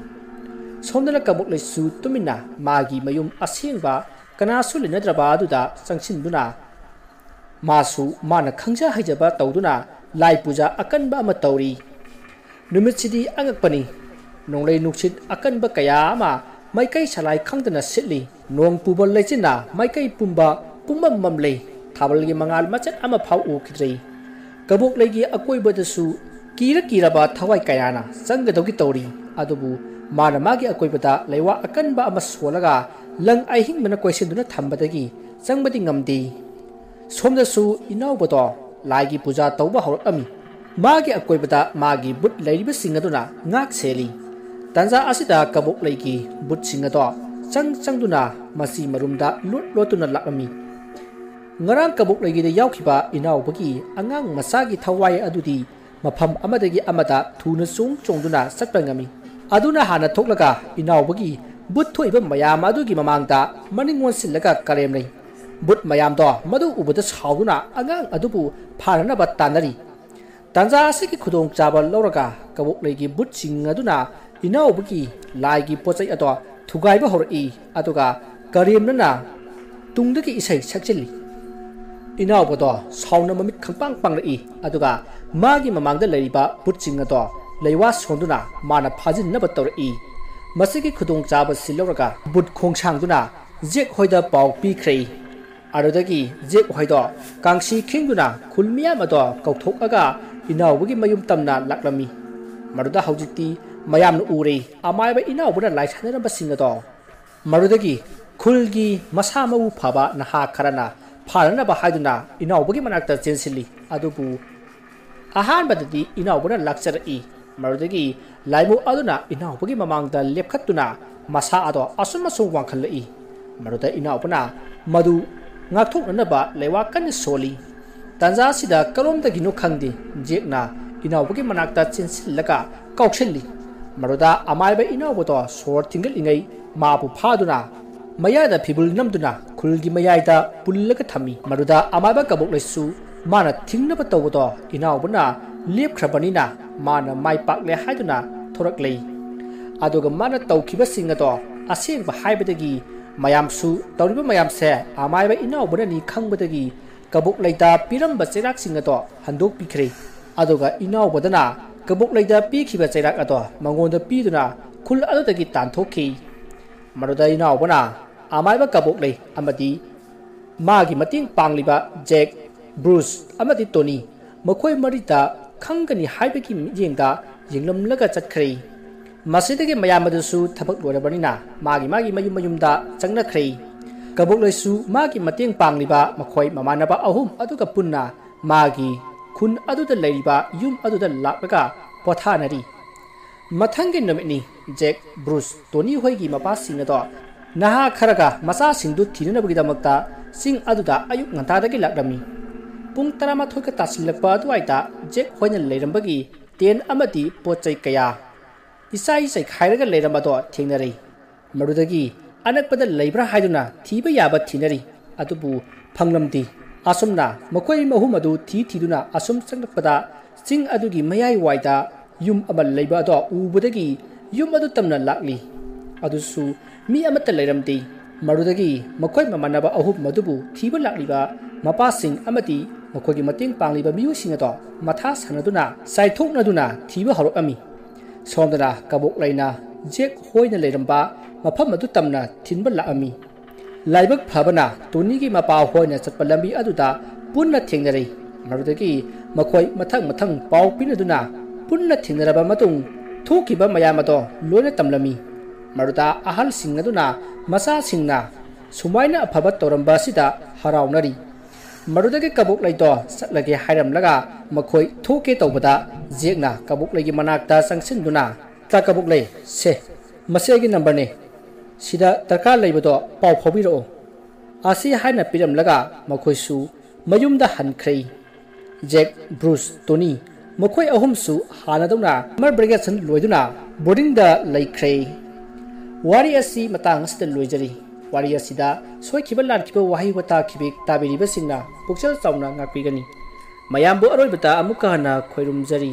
ꯁꯣꯝꯗꯅ ꯀꯕꯣꯛꯂꯩꯁꯨ ꯇꯨꯃꯤꯟꯅ ꯃꯥꯒꯤ ꯃꯌꯨꯝ ꯑꯁꯦꯡꯕ ꯀꯅꯥꯁꯨ ꯂꯩꯅꯗ꯭ꯔꯕ ꯑꯗꯨꯗ ꯆꯪꯁꯤꯟꯗꯨꯅ ꯃꯥꯁꯨ ꯃꯥꯅ ꯈꯪꯖ ꯍꯩꯖꯕ ꯇꯧꯗꯨꯅ ꯂꯥꯏ ꯄꯨꯖꯥ ꯑꯀꯟꯕ ꯑꯃ ꯇꯧꯔꯤ꯫ ꯅꯨꯃꯤꯠꯁꯤꯗꯤ ꯑꯉꯛꯄꯅꯤ꯫ ꯅꯣꯡꯂꯩ ꯅꯨꯡꯁꯤꯠ ꯑꯀꯟꯕ ꯀꯌꯥ ꯑꯃ ꯃꯥꯏꯀꯩ ꯁꯂꯥꯏ ꯈꯪꯗꯅ ꯁꯤꯠꯂꯤ꯫ ꯅꯣꯡ ꯄꯨꯕ ꯂꯩꯆꯤꯟꯅ ꯃꯥꯏꯀꯩ ꯄꯨꯝꯕ ꯄꯨꯝꯃꯝ ꯃꯝꯂꯦ꯫ ꯊꯥꯕꯜꯒꯤ ꯃꯉꯥꯜ ꯃꯆꯦꯠ ꯑꯃ ꯐꯥꯎ ꯎꯈꯤꯗ꯭ꯔꯦ꯫ ꯀꯕꯣꯛꯂꯩꯒꯤ ꯑꯀꯣꯏꯕꯗꯁꯨ ꯀꯤꯔ ꯀꯤꯔꯕ ꯊꯋꯥꯏ ꯀꯌꯥꯅ ꯆꯪꯒꯗꯧꯒꯤ ꯇꯧꯔꯤ꯫ ꯑꯗꯨꯕꯨ ꯃꯥꯅ ꯃꯥꯒꯤ ꯑꯀꯣꯏꯕꯗ ꯂꯩꯋꯥ ꯑꯀꯟꯕ ꯑꯃ ꯁꯣꯜꯂꯒ ꯂꯪ ꯑꯍꯤꯡꯕꯅ ꯀꯣꯏꯁꯤꯟꯗꯨꯅ ꯊꯝꯕꯗꯒꯤ ꯆꯪꯕꯗꯤ ꯉꯝꯗꯦ꯫ ꯁꯣꯝꯗꯁꯨ ꯏꯅꯥꯎꯕꯗꯣ ꯂꯥꯏꯒꯤ ꯄꯨꯖꯥ ꯇꯧꯕ ꯍꯧꯔꯛꯂꯝꯃꯤ꯫ ꯃꯥꯒꯤ ꯑꯀꯣꯏꯕꯗ ꯃꯥꯒꯤ ꯕꯨꯠ ꯂꯩꯔꯤꯕꯁꯤꯡ ꯑꯗꯨꯅ ꯉꯥꯛ ꯁꯦꯜꯂꯤ꯫ ꯇꯥꯟꯖꯥ ꯑꯁꯤꯗ ꯀꯕꯣꯛꯂꯩꯒꯤ ꯕꯨꯠꯁꯤꯡ ꯑꯗꯣ ꯆꯪ ꯆꯪꯗꯨꯅ ꯃꯆꯤ ꯃꯔꯨꯝꯗ ꯂꯣꯠ ꯂꯣꯠꯇꯨꯅ ꯂꯥꯛꯂꯝꯃꯤ꯫ ꯉꯔꯥꯡ ꯀꯕꯣꯛꯂꯩꯒꯤꯗ ꯌꯥꯎꯈꯤꯕ ꯏꯅꯥꯎꯕꯒꯤ ꯑꯉꯥꯡ ꯃꯆꯥꯒꯤ ꯊꯋꯥꯏ ꯑꯗꯨꯗꯤ ꯃꯐꯝ ꯑꯃꯗꯒꯤ ꯑꯃꯗ ꯊꯨꯅ ꯆꯣꯡ ꯆꯣꯡꯗꯨꯅ ꯆꯠꯄ ꯉꯝꯃꯤ꯫ ꯑꯗꯨꯅ ꯍꯥꯟꯅ ꯊꯣꯛꯂꯒ ꯏꯅꯥꯎꯕꯒꯤ ꯕꯨꯠ ꯊꯣꯛꯏꯕ ꯃꯌꯥꯝ ꯑꯗꯨꯒꯤ ꯃꯃꯥꯡꯗ ꯃꯅꯤꯡ ꯑꯣꯟꯁꯤꯜꯂꯒ ꯀꯔꯦꯝꯅꯩ꯫ ꯕꯨꯠ ꯃꯌꯥꯝꯗꯣ ꯃꯗꯨ ꯎꯕꯗ ꯁꯥꯎꯗꯨꯅ ꯑꯉꯥꯡ ꯑꯗꯨꯕꯨ ꯐꯥꯅꯅꯕ ꯇꯥꯟꯅꯔꯤ꯫ ꯇꯥꯟꯖꯥ ꯑꯁꯤꯒꯤ ꯈꯨꯗꯣꯡꯆꯥꯕ ꯂꯧꯔꯒ ꯀꯕꯣꯛꯂꯩꯒꯤ ꯕꯨꯠꯁꯤꯡ ꯑꯗꯨꯅ ꯏꯅꯥꯎꯕꯒꯤ ꯂꯥꯏꯒꯤ ꯄꯣꯠꯆꯩ ꯑꯗꯣ ꯊꯨꯒꯥꯏꯕ ꯍꯧꯔꯛꯏ꯫ ꯑꯗꯨꯒ ꯀꯔꯦꯝꯅꯅ ꯇꯨꯡꯗꯒꯤ ꯏꯁꯩ ꯁꯛꯆꯤꯜꯂꯤ꯫ ꯏꯅꯥꯎꯕꯗꯣ ꯁꯥꯎꯅ ꯃꯃꯤꯠ ꯈꯪꯄꯥꯡ ꯄꯥꯡꯂꯛꯏ꯫ ꯑꯗꯨꯒ ꯃꯥꯒꯤ ꯃꯃꯥꯡꯗ ꯂꯩꯔꯤꯕ ꯕꯨꯠꯁꯤꯡ ꯑꯗꯣ ꯂꯩꯋꯥ ꯁꯣꯟꯗꯨꯅ ꯃꯥꯅ ꯐꯥꯖꯤꯟꯅꯕ ꯇꯧꯔꯛꯏ꯫ ꯃꯁꯤꯒꯤ ꯈꯨꯗꯣꯡꯆꯥꯕꯁꯤ ꯂꯧꯔꯒ ꯕꯨꯠ ꯈꯣꯡꯁꯥꯡꯗꯨꯅ ꯖꯦꯛ ꯍꯣꯏꯗ ꯄꯥꯎ ꯄꯤꯈ꯭ꯔꯦ꯫ ꯑꯗꯨꯗꯒꯤ ꯖꯦꯛ ꯍꯣꯏꯗꯣ ꯀꯥꯡꯁꯤ ꯈꯤꯡꯗꯨꯅ ꯈꯨꯜ ꯃꯤꯌꯥꯝ ꯑꯗꯣ ꯀꯧꯊꯣꯛꯂꯒ ꯏꯅꯥꯎꯕꯒꯤ ꯃꯌꯨꯝ ꯇꯝꯅ ꯂꯥꯛꯂꯝꯃꯤ꯫ ꯃꯗꯨꯗ ꯍꯧꯖꯤꯛꯇꯤ ꯃꯌꯥꯝꯅ ꯎꯔꯦ ꯑꯃꯥꯏꯕ ꯏꯅꯥꯎꯕꯅ ꯂꯥꯏ ꯁꯥꯟꯅꯔꯝꯕꯁꯤꯡ ꯑꯗꯣ꯫ ꯃꯗꯨꯗꯒꯤ ꯈꯨꯜꯒꯤ ꯃꯁꯥ ꯃꯎ ꯐꯕ ꯅꯍꯥ ꯈꯔꯅ ꯐꯥꯅꯅꯕ ꯍꯥꯏꯗꯨꯅ ꯏꯅꯥꯎꯕꯒꯤ ꯃꯅꯥꯛꯇ ꯆꯦꯟꯁꯤꯜꯂꯤ꯫ ꯑꯗꯨꯕꯨ ꯑꯍꯥꯟꯕꯗꯗꯤ ꯏꯅꯥꯎꯕꯅ ꯂꯥꯛꯆꯔꯛꯏ꯫ ꯃꯗꯨꯗꯒꯤ ꯂꯥꯏꯃꯨ ꯑꯗꯨꯅ ꯏꯅꯥꯎꯕꯒꯤ ꯃꯃꯥꯡꯗ ꯂꯦꯞꯈꯠꯇꯨꯅ ꯃꯁꯥ ꯑꯗꯣ ꯑꯁꯨꯝ ꯑꯁꯨꯝ ꯋꯥꯡꯈꯠꯂꯛꯏ꯫ ꯃꯗꯨꯗ ꯏꯅꯥꯎꯕꯅ ꯃꯗꯨ ꯉꯥꯛꯊꯣꯛꯅꯅꯕ ꯂꯩꯋꯥ ꯀꯟꯅ ꯁꯣꯜꯂꯤ꯫ ꯇꯥꯟꯖꯥ ꯑꯁꯤꯗ ꯀꯔꯣꯝꯗꯒꯤꯅꯣ ꯈꯪꯗꯦ, ꯖꯦꯛꯅ ꯏꯅꯥꯎꯕꯒꯤ ꯃꯅꯥꯛꯇ ꯆꯦꯟꯁꯤꯜꯂꯒ ꯀꯥꯎꯁꯤꯜꯂꯤ꯫ ꯃꯗꯨꯗ ꯑꯃꯥꯏꯕ ꯏꯅꯥꯎꯕꯗꯣ ꯁꯣꯔ ꯊꯤꯡꯒꯠꯂꯤꯉꯩ ꯃꯥꯕꯨ ꯐꯥꯗꯨꯅ ꯃꯌꯥꯗ ꯐꯤꯕꯨꯜ ꯅꯝꯗꯨꯅ ꯈꯨꯜꯒꯤ ꯃꯌꯥꯏꯗ ꯄꯨꯜꯂꯒ ꯊꯝꯃꯤ꯫ ꯃꯗꯨꯗ ꯑꯃꯥꯏꯕ ꯀꯕꯣꯛꯂꯩꯁꯨ ꯃꯥꯅ ꯊꯤꯡꯅꯕ ꯇꯧꯕꯗꯣ ꯏꯅꯥꯎꯕꯅ ꯂꯦꯞꯈ꯭ꯔꯕꯅꯤꯅ ꯃꯥꯅ ꯃꯥꯏ ꯄꯥꯛꯂꯦ ꯍꯥꯏꯗꯨꯅ ꯊꯣꯔꯛꯂꯦ꯫ ꯑꯗꯨꯒ ꯃꯥꯅ ꯇꯧꯈꯤꯕꯁꯤꯡ ꯑꯗꯣ ꯑꯁꯦꯡꯕ ꯍꯥꯏꯕꯗꯒꯤ ꯃꯌꯥꯝꯁꯨ ꯇꯧꯔꯤꯕ ꯃꯌꯥꯝꯁꯦ ꯑꯃꯥꯏꯕ ꯏꯅꯥꯎꯕꯅꯅꯤ ꯈꯪꯕꯗꯒꯤ ꯀꯕꯣꯛꯂꯩꯗ ꯄꯤꯔꯝꯕ ꯆꯩꯔꯥꯛꯁꯤꯡ ꯑꯗꯣ ꯍꯟꯗꯣꯛꯄꯤꯈ꯭ꯔꯦ꯫ ꯑꯗꯨꯒ ꯏꯅꯥꯎꯕꯗꯅ ꯀꯕꯣꯛꯂꯩꯗ ꯄꯤꯈꯤꯕ ꯆꯩꯔꯥꯛ ꯑꯗꯣ ꯃꯉꯣꯟꯗ ꯄꯤꯗꯨꯅ ꯈꯨꯜ ꯑꯗꯨꯗꯒꯤ ꯇꯥꯟꯊꯣꯛꯈꯤ꯫ ꯃꯗꯨꯗ ꯏꯅꯥꯎꯕꯅ ꯑꯃꯥꯏꯕ ꯀꯕꯣꯛꯂꯩ ꯑꯃꯗꯤ ꯃꯥꯒꯤ ꯃꯇꯦꯡ ꯄꯥꯡꯂꯤꯕ ꯖꯦꯛ, ꯕ꯭ꯔꯨꯁ ꯑꯃꯗꯤ ꯇꯣꯅꯤ, ꯃꯈꯣꯏ ꯃꯔꯤꯗ ꯈꯪꯒꯅꯤ ꯍꯥꯏꯕꯒꯤ ꯃꯤꯠꯌꯦꯡꯗ ꯌꯦꯡꯂꯝꯂꯒ ꯆꯠꯈ꯭ꯔꯦ꯫ ꯃꯁꯤꯗꯒꯤ ꯃꯌꯥꯝ ꯑꯗꯨꯁꯨ ꯊꯕꯛ ꯂꯣꯏꯔꯕꯅꯤꯅ ꯃꯥꯒꯤ ꯃꯥꯒꯤ ꯃꯌꯨꯝ ꯃꯌꯨꯝꯗ ꯆꯪꯅꯈ꯭ꯔꯦ꯫ ꯀꯕꯣꯛꯂꯩꯁꯨ ꯃꯥꯒꯤ ꯃꯇꯦꯡ ꯄꯥꯡꯂꯤꯕ ꯃꯈꯣꯏ ꯃꯃꯥꯟꯅꯕ ꯑꯍꯨꯝ ꯑꯗꯨꯒ ꯄꯨꯟꯅ ꯃꯥꯒꯤ ꯈꯨꯟ ꯑꯗꯨꯗ ꯂꯩꯔꯤꯕ ꯌꯨꯝ ꯑꯗꯨꯗ ꯂꯥꯛꯂꯒ ꯄꯣꯊꯥꯅꯔꯤ꯫ ꯃꯊꯪꯒꯤ ꯅꯨꯃꯤꯠꯅꯤ꯫ ꯖꯦꯛ, ꯕ꯭ꯔꯨꯁ, ꯇꯣꯅꯤ ꯍꯣꯏꯒꯤ ꯃꯄꯥꯁꯤꯡ ꯑꯗꯣ ꯅꯍꯥ ꯈꯔꯒ ꯃꯆꯥꯁꯤꯡꯗꯨ ꯊꯤꯅꯅꯕꯒꯤꯗꯃꯛꯇ ꯆꯤꯡ ꯑꯗꯨꯗ ꯑꯌꯨꯛ ꯉꯟꯇꯥꯗꯒꯤ ꯂꯥꯛꯂꯝꯃꯤ꯫ ꯄꯨꯡ ꯇꯔꯥꯃꯥꯊꯣꯏꯒ ꯇꯥꯁꯤꯜꯂꯛꯄ ꯑꯗꯨꯋꯥꯏꯗ ꯖꯦꯛ ꯍꯣꯏꯅ ꯂꯩꯔꯝꯕꯒꯤ ꯇꯦꯟ ꯑꯃꯗꯤ ꯄꯣꯠ ꯆꯩ ꯀꯌꯥ ꯏꯆꯥꯏ ꯆꯩꯈꯥꯏꯔꯒ ꯂꯩꯔꯝꯕꯗꯣ ꯊꯦꯡꯅꯔꯦ꯫ ꯃꯗꯨꯗꯒꯤ ꯑꯅꯛꯄꯗ ꯂꯩꯕ꯭ꯔꯥ ꯍꯥꯏꯗꯨꯅ ꯊꯤꯕ ꯌꯥꯕ ꯊꯤꯅꯔꯤ, ꯑꯗꯨꯕꯨ ꯐꯪꯂꯝꯗꯦ꯫ ꯑꯁꯨꯝꯅ ꯃꯈꯣꯏ ꯑꯍꯨꯝ ꯑꯗꯨ ꯊꯤ ꯊꯤꯗꯨꯅ ꯑꯁꯨꯝ ꯆꯪꯂꯛꯄꯗ ꯆꯤꯡ ꯑꯗꯨꯒꯤ ꯃꯌꯥꯏ ꯋꯥꯏꯗ ꯌꯨꯝ ꯑꯃ ꯂꯩꯕ ꯑꯗꯣ ꯎꯕꯗꯒꯤ ꯌꯨꯝ ꯑꯗꯨ ꯇꯝꯅ ꯂꯥꯛꯂꯤ꯫ ꯑꯗꯨꯁꯨ ꯃꯤ ꯑꯃꯠꯇ ꯂꯩꯔꯝꯗꯦ꯫ ꯃꯗꯨꯗꯒꯤ ꯃꯈꯣꯏ ꯃꯃꯥꯟꯅꯕ ꯑꯍꯨꯝ ꯃꯗꯨꯕꯨ ꯊꯤꯕ ꯂꯥꯛꯂꯤꯕ ꯃꯄꯥꯁꯤꯡ ꯑꯃꯗꯤ ꯃꯈꯣꯏꯒꯤ ꯃꯇꯦꯡ ꯄꯥꯡꯂꯤꯕ ꯃꯤꯑꯣꯏꯁꯤꯡ ꯑꯗꯣ ꯃꯊꯥ ꯁꯥꯟꯅꯗꯨꯅ ꯆꯥꯏꯊꯣꯛꯅꯗꯨꯅ ꯊꯤꯕ ꯍꯧꯔꯛꯂꯝꯃꯤ꯫ ꯁꯣꯝꯗꯅ ꯀꯕꯣꯛꯂꯩꯅ ꯖꯦꯛ ꯍꯣꯏꯅ ꯂꯩꯔꯝꯕ ꯃꯐꯝ ꯑꯗꯨ ꯇꯝꯅ ꯊꯤꯟꯕ ꯂꯥꯛꯂꯝꯃꯤ꯫ ꯂꯥꯏꯕꯛ ꯐꯕꯅ ꯇꯣꯅꯤꯒꯤ ꯃꯄꯥ ꯍꯣꯏꯅ ꯆꯠꯄ ꯂꯝꯕꯤ ꯑꯗꯨꯗ ꯄꯨꯟꯅ ꯊꯦꯡꯅꯔꯦ꯫ ꯃꯗꯨꯗꯒꯤ ꯃꯈꯣꯏ ꯃꯊꯪ ꯃꯊꯪ ꯄꯥꯎ ꯄꯤꯅꯗꯨꯅ ꯄꯨꯟꯅ ꯊꯦꯡꯅꯔꯕ ꯃꯇꯨꯡ ꯊꯣꯛꯈꯤꯕ ꯃꯌꯥꯝ ꯑꯗꯣ ꯂꯣꯏꯅ ꯇꯝꯂꯝꯃꯤ꯫ ꯃꯗꯨꯗ ꯑꯍꯜꯁꯤꯡ ꯑꯗꯨꯅ ꯃꯆꯥꯁꯤꯡꯅ ꯁꯨꯃꯥꯏꯅ ꯑꯐꯕ ꯇꯧꯔꯝꯕ ꯑꯁꯤꯗ ꯍꯔꯥꯎꯅꯔꯤ꯫ ꯃꯗꯨꯗꯒꯤ ꯀꯕꯣꯛꯂꯩꯗꯣ ꯆꯠꯂꯒꯦ ꯍꯥꯏꯔꯝꯂꯒ ꯃꯈꯣꯏ ꯊꯣꯛꯀꯦ ꯇꯧꯕꯗ ꯖꯦꯛꯅ ꯀꯕꯣꯛꯂꯩꯒꯤ ꯃꯅꯥꯛꯇ ꯆꯪꯁꯤꯟꯗꯨꯅ, "ꯇꯥ ꯀꯕꯣꯛꯂꯩ, ꯁꯦ, ꯃꯁꯤ ꯑꯩꯒꯤ ꯅꯝꯕꯔꯅꯤ꯫ ꯁꯤꯗ ꯗꯔꯀꯥꯔ ꯂꯩꯕꯗꯣ ꯄꯥꯎ ꯐꯥꯎꯕꯤꯔꯛꯑꯣ" ꯑꯁꯤ ꯍꯥꯏꯅ ꯄꯤꯔꯝꯂꯒ ꯃꯈꯣꯏꯁꯨ ꯃꯌꯨꯝꯗ ꯍꯟꯈ꯭ꯔꯦ꯫ ꯖꯦꯛ, ꯕ꯭ꯔꯨꯁ, ꯇꯣꯅꯤ ꯃꯈꯣꯏ ꯑꯍꯨꯝꯁꯨ ꯍꯥꯟꯅꯗꯧꯅ ꯁꯝꯃꯔ ꯚꯦꯀꯦꯁꯟ ꯂꯣꯏꯗꯨꯅ ꯕꯣꯔꯗꯤꯡꯗ ꯂꯩꯈ꯭ꯔꯦ꯫ ꯋꯥꯔꯤ ꯑꯁꯤ ꯃꯇꯥꯡ ꯑꯁꯤꯗ ꯂꯣꯏꯖꯔꯤ꯫ ꯋꯥꯔꯤ ꯑꯁꯤꯗ ꯁꯣꯏꯈꯤꯕ ꯂꯥꯟꯈꯤꯕ ꯋꯥꯍꯩ ꯋꯥꯇꯥ ꯈꯤꯕꯤꯛ ꯇꯥꯕꯤꯔꯤꯕꯁꯤꯡꯅ ꯄꯨꯛꯆꯦꯜ ꯆꯥꯎꯅ ꯉꯥꯛꯄꯤꯒꯅꯤ꯫ ꯃꯌꯥꯝꯕꯨ ꯑꯔꯣꯏꯕꯗ ꯑꯃꯨꯛꯀ ꯍꯟꯅ ꯈꯣꯏꯔꯨꯝꯖꯔꯤ꯫